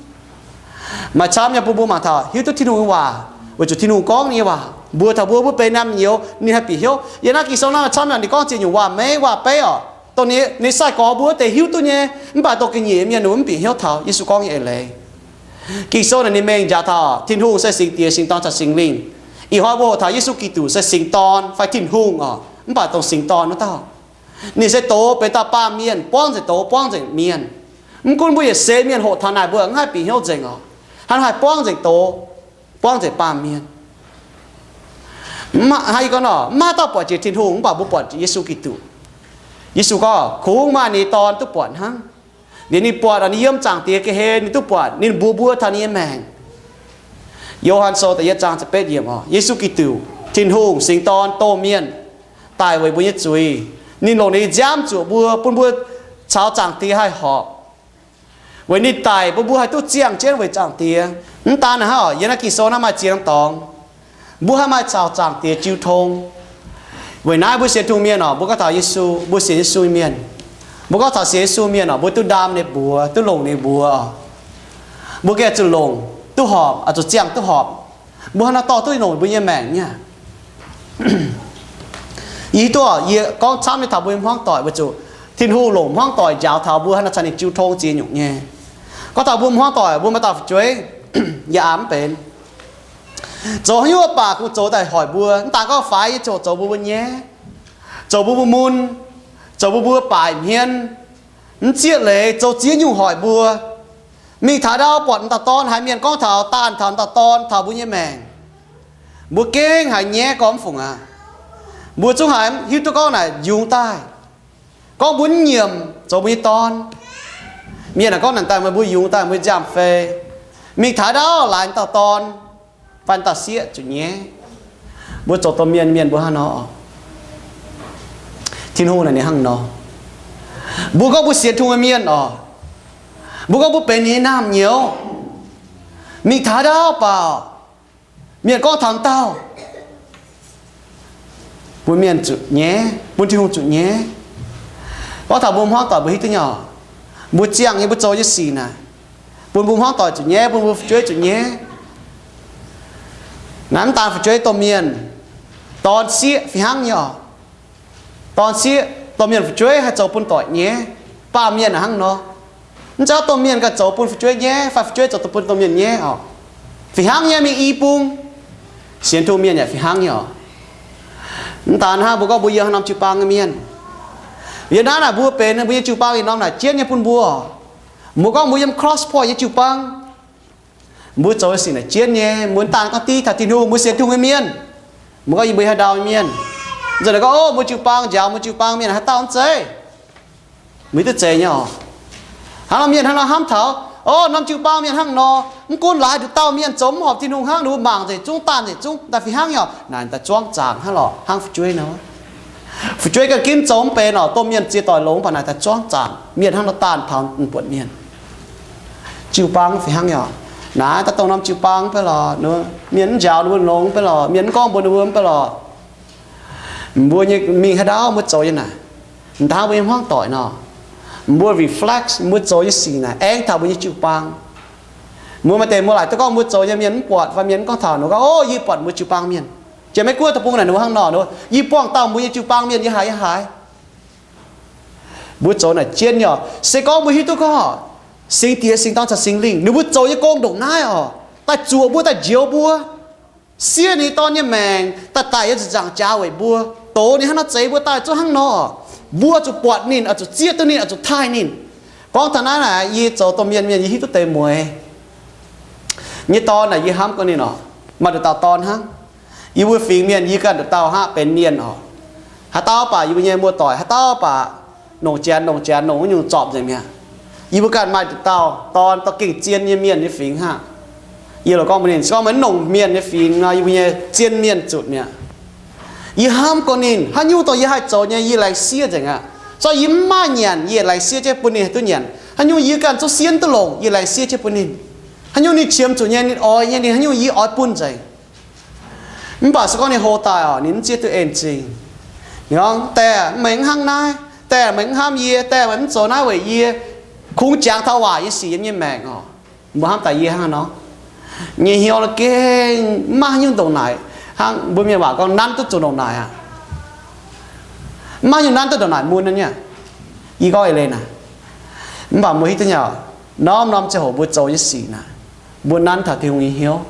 Maaih camv nyei bun mbuo mangc taux hiuv duqv Tin-Hungh nyei waac, weic zuqc Tin-Hungh gorngv ninh nyei waac mbuox taux mbuo, mbuo benx naamh nyouz ninh haih bieqc hnyouv. Yiem naaiv Ging-Sou naaiv camv nyei ninh gorngv ziex nyungc waac-meiv waac-beiv oc, dongh ninh sai-gorx mbuo wuov deix hiuv duqv nyei, mv baac dongh ga'nyiec mienh ninh mbuo mv bieqc hnyouv taux Yesu gorngv nyei eix leiz. Ging-Sou naaic ninh mengh njaaux taux Tin-Hungh se Singx Diex, Singx Dorn caux Singx Lingh. Ih hnoi mbuo hoqc taux Yesu Giduc se Singx Dorn fai Tin-Hungh oc, mv baac dongh Singx Dorn wuov dauh. Ninh se doz benx dauh baamh mienh, buangv nzengc doz, buangv nzengc mienh. Mv gunv mbuo yietc seix mienh hoqc taux naaic mbuo mv haih bieqc hnyouv nzengc oc. Hnangv naaiv haih buangv nzengc doz, buangv nzengc baamh mienh. Mv maaih, hnangv yie gorngv nor, mv maaih dauh buatc jiex Tin-Hungh mv baac mbuo buatc jiex Yesu Giduc. Yesu gorngv, kungx maaih ninh nyei Dorn duqv buatc hnangv. Liuz ninh buatc oc, ninh yiem Zaangc Diex ga'hlen ninh duqv buatc, ninh mbuox mbuo taux ninh nyei maengc. Yo^han Sou da'yietv zaang ziepc betv yiemc oc, Yesu Giduc, Tin-Hungh Singx Dorn, doh mienh, daic weic mbuo nyei zuiz. Ninh longc ninh nyei nziaamv zuoqc mbuo, bun mbuo caux Zaangc Diex haih horpc. Weic ninh daic bun mbuo haih duqv ziangh jienv weic Zaangc Diex. Mv daan naaic hnangv oc, yiem naaiv Ging-Sou naaiv maaih ziex norm dorngx, mbuo haih maaih caux Zaangc Diex jiu tong. Weic naaiv mbuo sienx Tin-Hungh mienh oc, mbuo gorngv taux Yesu, mbuo sienx Yesu nyei mienh. Mbuo gorngv taux sienx Yesu mienh oc, mbuo duqv ndaam ninh mbuox, duqv longc ninh mbuox oc. Mbuo gengh zuqc longc duqv horpc, zuqc ziangh duqv horpc, mbuo hnangv naaiv dorh duqv longc mbuo nyei maengc nyei. Yie hiuv duqv, yie gorngv camv nyei taux mbuo nyei hmuangv doic weic zuqc Tin-Hungh longc hmuangv doic njaaux taux mbuo hnangv naaiv caux ninh jiu tong ziex nyungc nyei. Gorngv taux mbuo hmuangv doic, mbuo maaih dauh fu'jueiv, yaac aav mv benx. Zoux haaix nyungc mv baac kungx zoux daaih hoic mbuo. Mv daan gorngv faix, yie zoux, zoux mbuo mbuo nyaiv, zoux mbuo mbuo mun, zoux mbuo mbuo baaic hmien, mv zieqv leiz zoux ziex nyungc hoic mbuo. Mingh taux ndau buatc m'dauh dorn, haiz mienh gorngv taux, daanh taux m'dauh dorn taux mbuo nyei maengc, mbuo gengh haiz nyaiv gormx fungc aqv. Mbuo zungv haiz hiuv duqv gorngv naaic yungz daaih. Gorngv mbuo nyiemc zoux mbuo nyei dorn. Mienh aah, gorngv naaic daaih meih mbuo yungz daaih mbuo nziaamv-fei, mingh taux ndau laaix m'dauh dorn fai m'dauh sieqv zuqc nyaiv. Mbuo zoux domh mienh, mienh mbuo hnangv nor. Tin-Hungh naaic ninh hnangv nor. Mbuo gorngv mbuo sienx Tin-Hungh nyei mienh oc, mbuo gorngv mbuo benx ninh nyei naamh nyouz, mingh taux ndau baac mienh gorngv taux dauh, bun mienh zuqc nyaiv, bun Tin-Hungh zuqc nyaiv. Gorngv taux mbuo hmuangv doic mbuo hiuv duqv nyei oc, mbuo ziangh nyei, mbuo zoux nyei sic naaic, bun mbuo hmuangv doic zuqc nyaiv, bun mbuo fu'jueiv zuqc nyaiv. Naaiv mv daan fu'jueiv, domh mienh, dorn sieqv fih hnangv nyei oc. Dorn sieqv, domh mienh fu'jueiv haih zoux bun doic nyaiv. Baamh mienh hnangv nor. Mv zeiz domh mienh ganh zoux bun fu'jueiv nyaiv fai fu'jueiv zoux bun domh mienh nyaiv oc. Fih hnangv nyei mingh i bung. Sienx Tin-Hungh mienh yaac fih hnangv nyei oc. Mv daan hnangv, mbuo gorngv mbuo yiem haaix norm jiu-baang nyei mienh, yiem naaiv naaic mbuo benx mbuo nyei jiu-baang yietc norm naaic jienv nyei bun mbuo. Mbuo gorngv mbuo yiem Cross Point nyei jiu-baang, mbuo zoux nyei sic naaic jienv nyei. Mbuo mv daan gorngv div taux Tin-Hungh, mbuo sienx Tin-Hungh nyei mienh, mbuo gorngv yie mbuo haaix ndau nyei mienh, nzunc naaic gorngv, o, mbuo jiu-baang njaaux mbuo jiu-baang mienh haaix dauh mv zeiz. Mbuo hiuv duqv zeiz nyei oc. Hnangv nor mienh hnangv nor hnamv taux, o, norm jiu-baang mienh hnangv nor, mv gunv laaix nduqc dauh mienh zoux mv horpc Tin-Hungh hnangv, ninh mbuo mangc nzengc zungv, daanh nzengc zungv, daaih fih hnangv nyei oc. Naaic daaih zuangv zaangc hnangv lorqc, hnangv fu'jueiv nor. Fu'jueiv ganh ginv zoux mv benx oc, domh mienh ziex doic longx, mv baac naaic daaih zuangv zaangc, mienh hnangv nor daanh taux buonc mienh. Jiu-baang fih hnangv nyei oc. Naaiv daaih dongh norm jiu-baang mv bei lorqc, mienh mv njaaux ninh mbuo longx mv bei lorqc, mienh mv gorngv mbuox ninh mbuo mv bei lorqc. Mbuo nyei mingh haaix ndau mbuo zoux nyei naaic, m'daaih mbuo nyei hmuangv doic nor, mbuo reflect mbuo zoux nyei sic naaic aengx taux mbuo nyei jiu-baang. Mbuo maaih deix mbuo laaic duqv gorngv mbuo zoux nyei mienh mv buatc fai mienh mv gorngv taux ninh gorngv, o, yie buatc mbuo jiu-baang mienh. Jiex Meiv-Guoqv deic-bung naaic ninh mbuo hnangv nor, yie buangh dauh mbuo nyei jiu-baang mienh yiem haaix yiem haaix. Mbuo zoux naaic jienv nyei oc. Se gorngv mbuo hiuv duqv gorngv Singx Diex, Singx Dorn caux Singx Lingh ninh mbuo zoux nyei gong ndongc naaiv oc, daaih zuoqc mbuo, daaih njoux mbuo, siev ninh nyei Dorn nyei maengc, daaih daic yiem ziepc nzaangc jaax weic mbuo, dox ninh hnangv nor, zeix mbuo daaih zungv hnangv nor, mbuo zuqc buatc ninh, oix zuqc zieqv duqv ninh, oix zuqc taaih ninh. Gorngv taux naaiv naaic, yie zoux domh mienh mienh yie hiuv duqv deix mueiz. Nyei dorn naaic yie hnamv gorngv ninh oc, maaih nduqc dauh dorn hnangv. Yie mbuo fingx mienh yie ganh nduqc dauh hnangv benx mienh oc. Haaix dauh baac yie mbuo nyei muoz-doic haaix dauh baac nongc janx nongc janx nongc wuov nyungc zorpc nzengc mi'aqv. Yie mbuo ganh maaih nduqc dauh dorn dorh gengh zien nyei mienh nyei fingx hnangv. Yie loc gorngv mbuox ninh, se gorngv meih mv nongc mienh nyei fingx nor, yie mbuo nyei zien mienh zutc mi'aqv. Yie hnamv gorx ninh, haaix nyungc dongh yie haih zoux nyei, yie laengz siev nzengc aqv. Zorqv yie mv maaih nyanc, yie laengz siev jienv bun ninh duqv nyanc. Haaix nyungc yie ganh zuqc sienx duqv longc, yie laengz siev jienv bun ninh. Haaix nyungc ninh qiemx zuqc nyei, ninh oix nyei, ninh haaix nyungc yie oix bun nzengc. Mv baac se gorngv ninh hlo daaih oc, ninh mv zieqv duqv en-zingh. Ninh gorngv, Diex, meih mv hnangv naaiv. Diex, meih mv hnamv yie. Diex, meih mv zoux naaiv weic yie. Kungx jangx taux waac nyei sic yiem nyei maengc oc. Mbuo hnamv daaih yie hnangv nor, nyei hnyouv gengh mv maaih haaix nyungc ndongc naaic. Hnangv mbuo mienh waac gorngv, nanv duqv zuqc ndongc naaic aqv. Mv maaih haaix nyungc nanv duqv ndongc naaic mun naaiv nyei. Yie gorngv eix leiz naaic. Mv baac mbuo hiuv duqv nyei, norm-norm ziangh hoc mbuo zoux nyei sic naaic, mbuo nanv taux Tin-Hungh nyei hnyouv.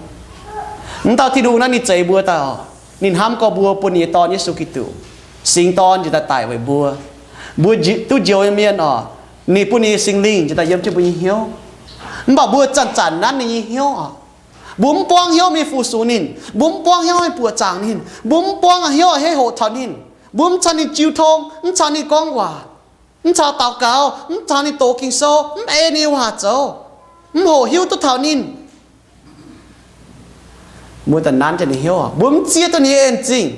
Mv dauh Tin-Hungh naaiv ninh zeix mbuo daaih oc. Ninh hnamv gorx mbuo bun ninh nyei Dorn, Yesu Giduc, singx Dorn njiec daaih daic weic mbuo. Mbuo nji- duqv njoux nyei mienh oc, ninh bun ninh nyei Singx Lingh njiec daaih yiem jienv mbuo nyei hnyouv. Mv baac mbuo zanc-zanc nanv ninh nyei hnyouv oc. Mbuo mv buangv hnyouv mingh fu-sux ninh. Mbuo mv buangv hnyouv mingh buoqc zaangc ninh. Mbuo mv buangv hnyouv hei hoqc taux ninh. Mbuo mv caux ninh jiu tong, mv caux ninh gorngv waac, mv caux daux gaux, mv caux ninh doqc Ging-Sou, mv ei ninh nyei waac zoux, mv hoqc hiuv duqv taux ninh. Mbuo daaih nanv jienv ninh hnyouv oc, mbuo mv zieqv duqv ninh nyei en-zingh.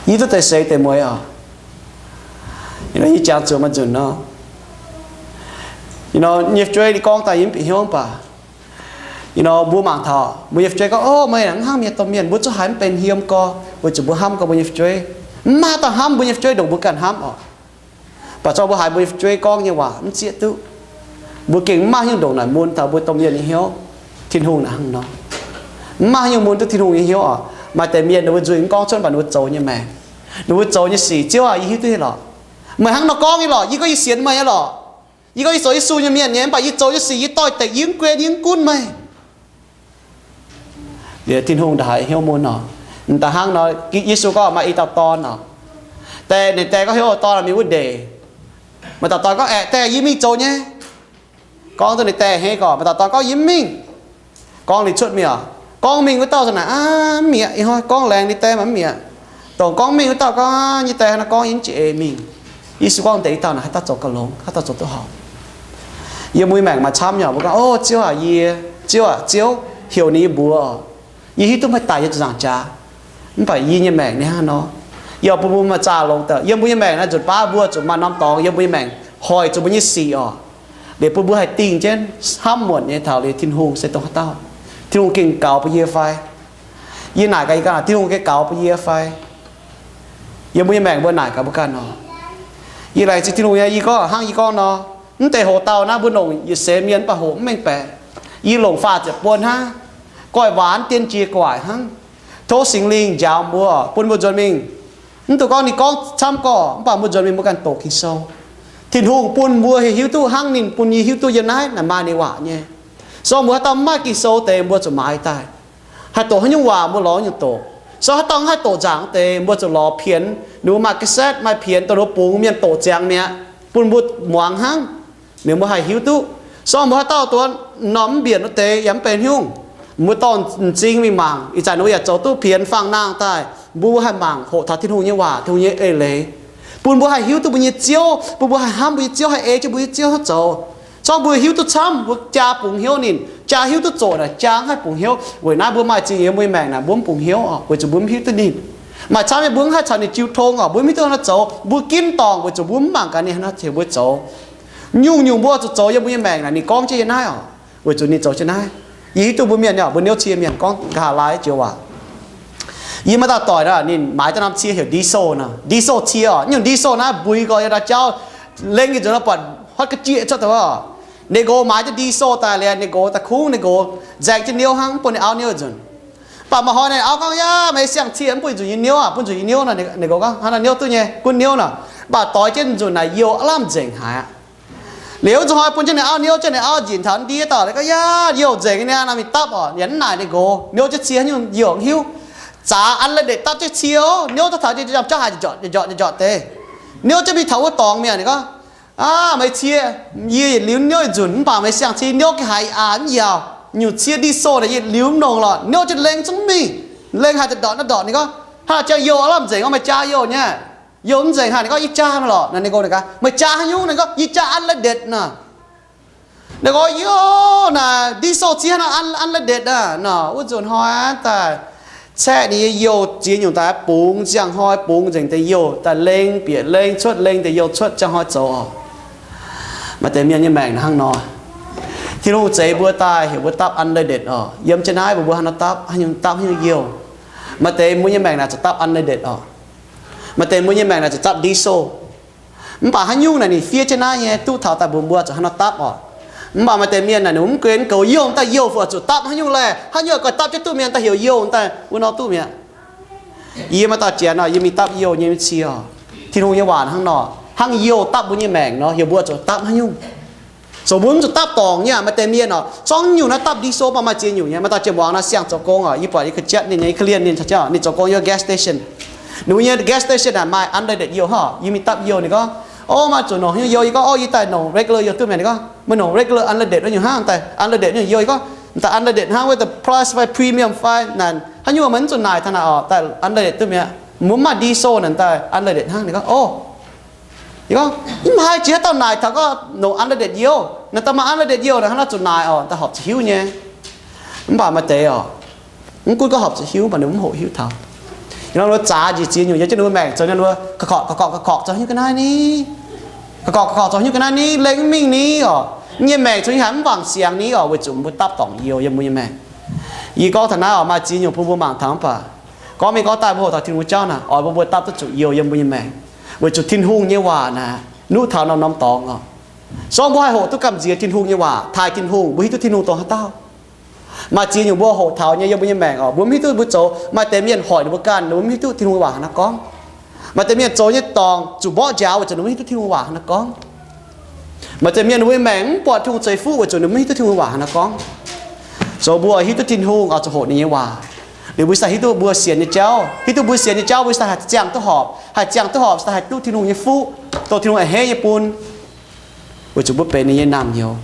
Yie duqv deix seix deix mueiz oc. Yie jangx zuqc maaih nzunc nor, nyei fu'jueiv ninh gorngv daaih yie mv bieqc hnyouv mv baac, mbuo mangc taux mbuo nyei fu'jueiv gorngv, Ov, meih hnangv mienh domh mienh, mbuo zungv haiz mv benx yiem gorx, weic zuqc mbuo hnamv gorx mbuo nyei fu'jueiv. Mv maaih dauh hnamv mbuo nyei fu'jueiv ndongc mbuo ganh hnamv oc. Mv baac zorqv mbuo haiz mbuo nyei fu'jueiv gorngv nyei waac mv zieqv duqv, mbuo gengh mv maaih haaix nyungc ndongc naaic mun taux mbuo domh mienh nyei hnyouv Tin-Hungh naaic hnangv nor. Mv maaih haaix nyungc mun duqv Tin-Hungh nyei hnyouv oc. Maaih deix mienh ninh mbuo nzuih mv gorngv cuotv, mv baac ninh mbuo zoux nyei maengc, ninh mbuo zoux nyei sic, Ziouv aac, yie hiuv duqv nyei lorqc. Meih hnangv nor gorngv nyei lorqc. Yie gorngv yie sienx meih nyei lorqc. Yie gorngv yie zoux Yesu nyei mienh nyei, mv baac yie zoux nyei sic yie doix-dekc, yie mv guen, yie mv gunv meih. Liuz Tin-Hungh ndongc haaix hnyouv mun oc. Da'hnangv nor, Yesu gorngv maaih i dauh dorn oc. Die, ninh die gorngv heuc dorn mingh wuov ndeic. Maaih dauh dorn gorngv, Aeqv, die, yie mingh zoux nyei. Gorngv duqv ninh die hneiv gorx, maaih dauh dorn gorngv, Yie mv mingh. Gorngv liuz cuotv mingh oc. Gorngv mingh wuov dauh za'naaic aav mv mi'aqv. Ih hnoi gorngv laengz ninh die mv mi'aqv. Dongh gorngv mingh wuov dauh gorngv, Nyei die hnangv nor gorngv, yie mv jiex eix mingh. Yesu gorngv deix i dauh naaic haaix dauh zoux gauh longx, haaix dauh zoux duqv horpc. Yiem mbuo nyei maengc maaih camv nyei oc, mbuo gorngv, Ov, Ziouv aac, Yie, Ziouv aac, Ziouv, heuc ninh yie mbuox oc. Yie hiuv duqv meih daic yiem ziepc nzaangc jaax, mv baac yie nyei maengc ninh hnangv nor. Yie oix bun mbuo maaih zaah longx daaih. Yiem mbuo nyei maengc naaiv nzunc baav mbuo zuqc maaih norm dorngx yiem mbuo nyei maengc hoic zuqc mbuo nyei sic oc. Liuz bun mbuo haih dingh jienv hnamv muonc nyei taux liuz Tin-Hungh se dongh haaix dauh. Tin-Hungh gengh gaux bun yie fai? Yie naaic gaax yie ganh, Tin-Hungh gengh gaux bun yie fai? Yiem mbuo nyei maengc mbuo naaic gaax mbuo ganh oc. Yie laengz zingh Tin-Hungh nyei, yie gorngv hnangv yie gorngv nor, mv deix hoc dauh naaiv mbuo longc yietc seix mienh mv baac hoqc mv mengh baeqc. Yie longc faah ziepc buonc hnangv, goiv waac dienv jiex gu'nguaaic hnangv. Tov Singx Lingh njaaux mbuo, bun mbuo nzuonx mingh. Mv dungx gorngv ninh gorngv camv gorx, mv baac mbuo nzuonx mingh mbuo ganh doqc Ging-Sou. Tin-Hungh bun mbuo haih hiuv duqv hnangv ninh bun yie hiuv duqv yiem naaiv, naaic maaih ninh waac nyei. So mbuo haaix dauh mv maaih Ging-Sou deix mbuo zuqc maaiz daaih. Haih doqc haaix nyungc waac mbuo lorz nyungc doqc. So haaix dauh mv haih doqc nzaangc deix mbuo zuqc lorz pienx. Ninh mbuo maaih cassette maaih pienx dongh ninh mbuo bungx mienh doqc ziangx mi'aqv, bun mbuo muangx hnangv. Ninh mbuo haih hiuv duqv. So mbuo haaix dauh dongh norm mv mbienc wuov deix yaac mv benx haaix nyungc. Mbuo dorh m'zing mingh mangc, ih zanc ninh mbuo yaac zoux duqv pienx fangx-nangh daaih. Mbuo haih mangc hoqc taux Tin-Hungh nyei waac, Tin-Hungh nyei eix leiz, bun mbuo haih hiuv duqv mbuo nyei Ziouv, bun mbuo haih hnamv mbuo nyei Ziouv, haih ei jienv mbuo nyei Ziouv hnangv zoux. Zorqv mbuo hiuv duqv camv, mbuo jaa bungx hnyouv ninh, jaa hiuv duqv zoqc naaic jaa mv haih bungx hnyouv. Weic naaiv mbuo maaih zingh nyei mbuo nyei maengc naaic mbuo mv bungx hnyouv oc, weic zuqc mbuo mv hiuv duqv ninh. Maaih camv nyei mbuo mv haih caux ninh jiu tong oc, mbuo mv hiuv duqv hnangv naaiv zoux, mbuo ginv dorngc weic zuqc mbuo mv mangc gaax ninh hnangv naaiv tengx mbuo zoux. Nyungc-nyungc mbuo zuqc zoux yiem mbuo nyei maengc naaic ninh gorngv jienv yiem naaiv oc, weic zuqc ninh zoux jienv naaiv. Yie hiuv duqv mbuo mienh oc, mbuo niouv cie mienh gorngv nqa'haav laai jienv waac. Yie maaih dauh doic naaic, ninh maaiz jienv norm cie heuc diesel nor, diesel cie oc. Nyungc diesel naaiv mbui gorx yiem ndau jauv, lengh nyei nzunc nor buatc huotv ga'jieqv cuotv daaih oc. Ninh nqox maaiz jienv diesel daaih liuz, ninh nqox daaih kungx ninh nqox nzaeng jienv niouv hnangv, mv bun ninh auv niouv nzunc. Mv baac maaih hnoi ninh auv gorngv, Yaac meih siang-cie mv bun zuqc yie niouv aac, bun zuqc yie niouv nor. Ninh nqox gorngv, Hnangv naaiv niouv duqv nyei, gunv niouv nor. Mv baac doix jienv nzunc naaic youh aav lamh nzengc haic aqv. Liuz zuqc hnoi bun jienv ninh auv niouv, jienv ninh auv njiec taux dieh dauh, ninh gorngv, Yaac youh nzengc nyei niaa, nor mingh dapv oc. Yaac mv naaic ninh nqox niouv jienv cie haaix nyungc youh mv hiuv. Zaqc an la'ndetc dapv jienv cie oc, niouv daaih taux jiex jauv haaix njorqc njorqc njorqc deix. Niouv jienv mingh taux wuov dorngx mi'aqv. Ninh gorngv, Aav, meih cie, yie yietc liuz niouv yietc nzunc, mv baac meih siang-cie niouv ga'haaix aac mv yaauc. Nyungc cie diesel naaic yietc liuz mv longc lorqc, niouv jienv lengh zungv mingh. Lengh haaix deix ndortv naaiv ndortv. Ninh gorngv, Hnangv jauv youh aav lamh nzengc, meih jaa youh nyei. Youh mv nzengc haaix? Ninh gorngv, Yie jaa mv lorqc. Naaic ninh nqox ninh gaax, Meih jaa haaix nyungc? Ninh gorngv, Yie jaa an la'ndetc nor. Naaiv gorngv youh naaic, diesel ziex hnangv nor, unlimited aqv nor. Wuov nzunc hnoi daaih caeqv ninh nyei youh ziex nyungc daaih bungx, ziangh hnoi bungx nzengc deix youh daaih lengh bieqc lengh cuotv, lengh deix youh cuotv, ziangh hnoi zoux oc. Maaih deix mienh nyei maengc hnangv nor. Tin-Hungh zeix mbuo daaih heuc mbuo dapv unlimited oc. Yiem jienv naaiv mbuo, mbuo haaix nor dapv, haaix nyungc dapv haaix nyungc youh. Maaih deix mbuo nyei maengc naaic zuqc dapv unlimited oc. Maaih deix mbuo nyei maengc naaic zuqc dapv diesel. Mv baac haaix nyungc naaic ninh fiev jienv naaiv nyei, duqv taux daaih mbuox mbuo zuqc haaix nor dapv oc. Mv baac maaih deix mienh naaic ninh mv gunv goux youh daaih, youh fai zuqc dapv haaix nyungc laeh, haaix nyungc oix dapv jienv duqv mienh daaih heuc youh daaih wuov nor duqv mi'aqv. Yie maaih dauh jiex nor, yie mingh dapv youh nyei mv cie oc. Tin-Hungh nyei waac hnangv nor, hnangv youh dapv mbuo nyei maengc nor, heuc mbuo zuqc dapv haaix nyungc. Zoux mbuo mv zuqc dapv dorngc nyei. Maaih deix mienh oc, zorngv nyungc naaiv dapv diesel, mv baac maaih ziex nyungc nyei. Maaih dauh jiex muangx nor, siang-zoux gong oc, yie buatc yie ga'jatv ninh nyei, korv-lienh ninh, ninh zoux gong yiem gas station. Ninh mbuo nyei gas station naaic maaih unleaded youh hnangv. Yie mingh dapv youh, ninh gorngv, O, meih zuqc nongc haaix nyungc youh? Yie gorngv, O, yie daaih nongc regular youh duqv mi'aqv. Ninh gorngv, Meih nongc regular, unleaded wuov nyungc hnangv, daaih unleaded nyungc youh? Yie gorngv, Daaih unleaded hnangv wuov, the price fai premium fai naaic, haaix nyungc meih mv zuqc naaic taux naaic oc, daaih unleaded duqv mi'aqv. Mbuo mv maaih diesel naaic, daaih unleaded hnangv. Ninh gorngv, O, yie gorngv, Mv haih jiex haaix dauh naaic taux gorngv nongc unleaded youh. Naaic daaih maaih unleaded youh naaic, hnangv naaiv zuqc naaic oc, daaih horpc zuqc hiuv nyei. Mv baac maaih deix oc, mv gunv gorngv horpc zuqc hiuv, mv baac ninh mbuo mv hoqc hiuv taux. Ih hnoi ninh mbuo zaax njiec ziex nyungc yiem jienv ninh mbuo maengc zoux, ninh mbuo ka'korqv ka'korqv ka'korqv zoux haaix nyungc ga'naaiv ni, ka'korqv ka'korqv zoux haaix nyungc ga'naaiv ni, lengh mingh ni oc. Yie nyei maengc zuqc haiz mv wangc siangx ni oc, weic zuqc mbuo dapv dorngc youh yiem mbuo nyei maengc. Yie gorngv taux naaiv oc, maaih ziex nyungc bun mbuo mangc taux, mv baac gorngv mingh gorngv daaih mbuo hoqc taux Tin-Hungh jauv naaic, oix bun mbuo dapv duqv zuqc youh yiem mbuo nyei maengc, weic zuqc Tin-Hungh nyei waac naaic nuqv taux norm-norm dorngx oc. Zorngv mbuo haih hoqc duqv gamh nziex Tin-Hungh nyei waac, taaih Tin-Hungh, mbuo hiuv duqv Tin-Hungh dongh haaix dauh. Maaih ziex nyungc mbuo hoqc taux nyei yiem mbuo nyei maengc oc, mbuo mv hiuv duqv mbuo zoux. Maaih deix mienh hoic ninh mbuo ganh, ninh mbuo mv hiuv duqv Tin-Hungh waac haaix nor gorngv. Maaih deix mienh zoux nyei dorngc zuqc mborqv njaaux weic zuqc ninh mv hiuv duqv Tin-Hungh waac haaix nor gorngv. Maaih deix mienh ninh mbuo nyei maengc mv buatc Tin-Hungh ceix fuqv weic zuqc ninh mv hiuv duqv Tin-Hungh waac haaix nor gorngv. Zoux mbuo hiuv duqv Tin-Hungh oix zuqc hoqc ninh nyei waac. Liuz mbuo cingx daaih hiuv duqv mbuo sienx nyei jauv, hiuv duqv mbuo sienx nyei jauv, mbuo cingx daaih haih ziangh duqv horpc, haih ziangh duqv horpc cingx daaih haih duqv Tin-Hungh nyei fuqv, dongh Tin-Hungh a'hneiv nyei bun, weic zuqc mbuo benx ninh nyei naamh nyouz.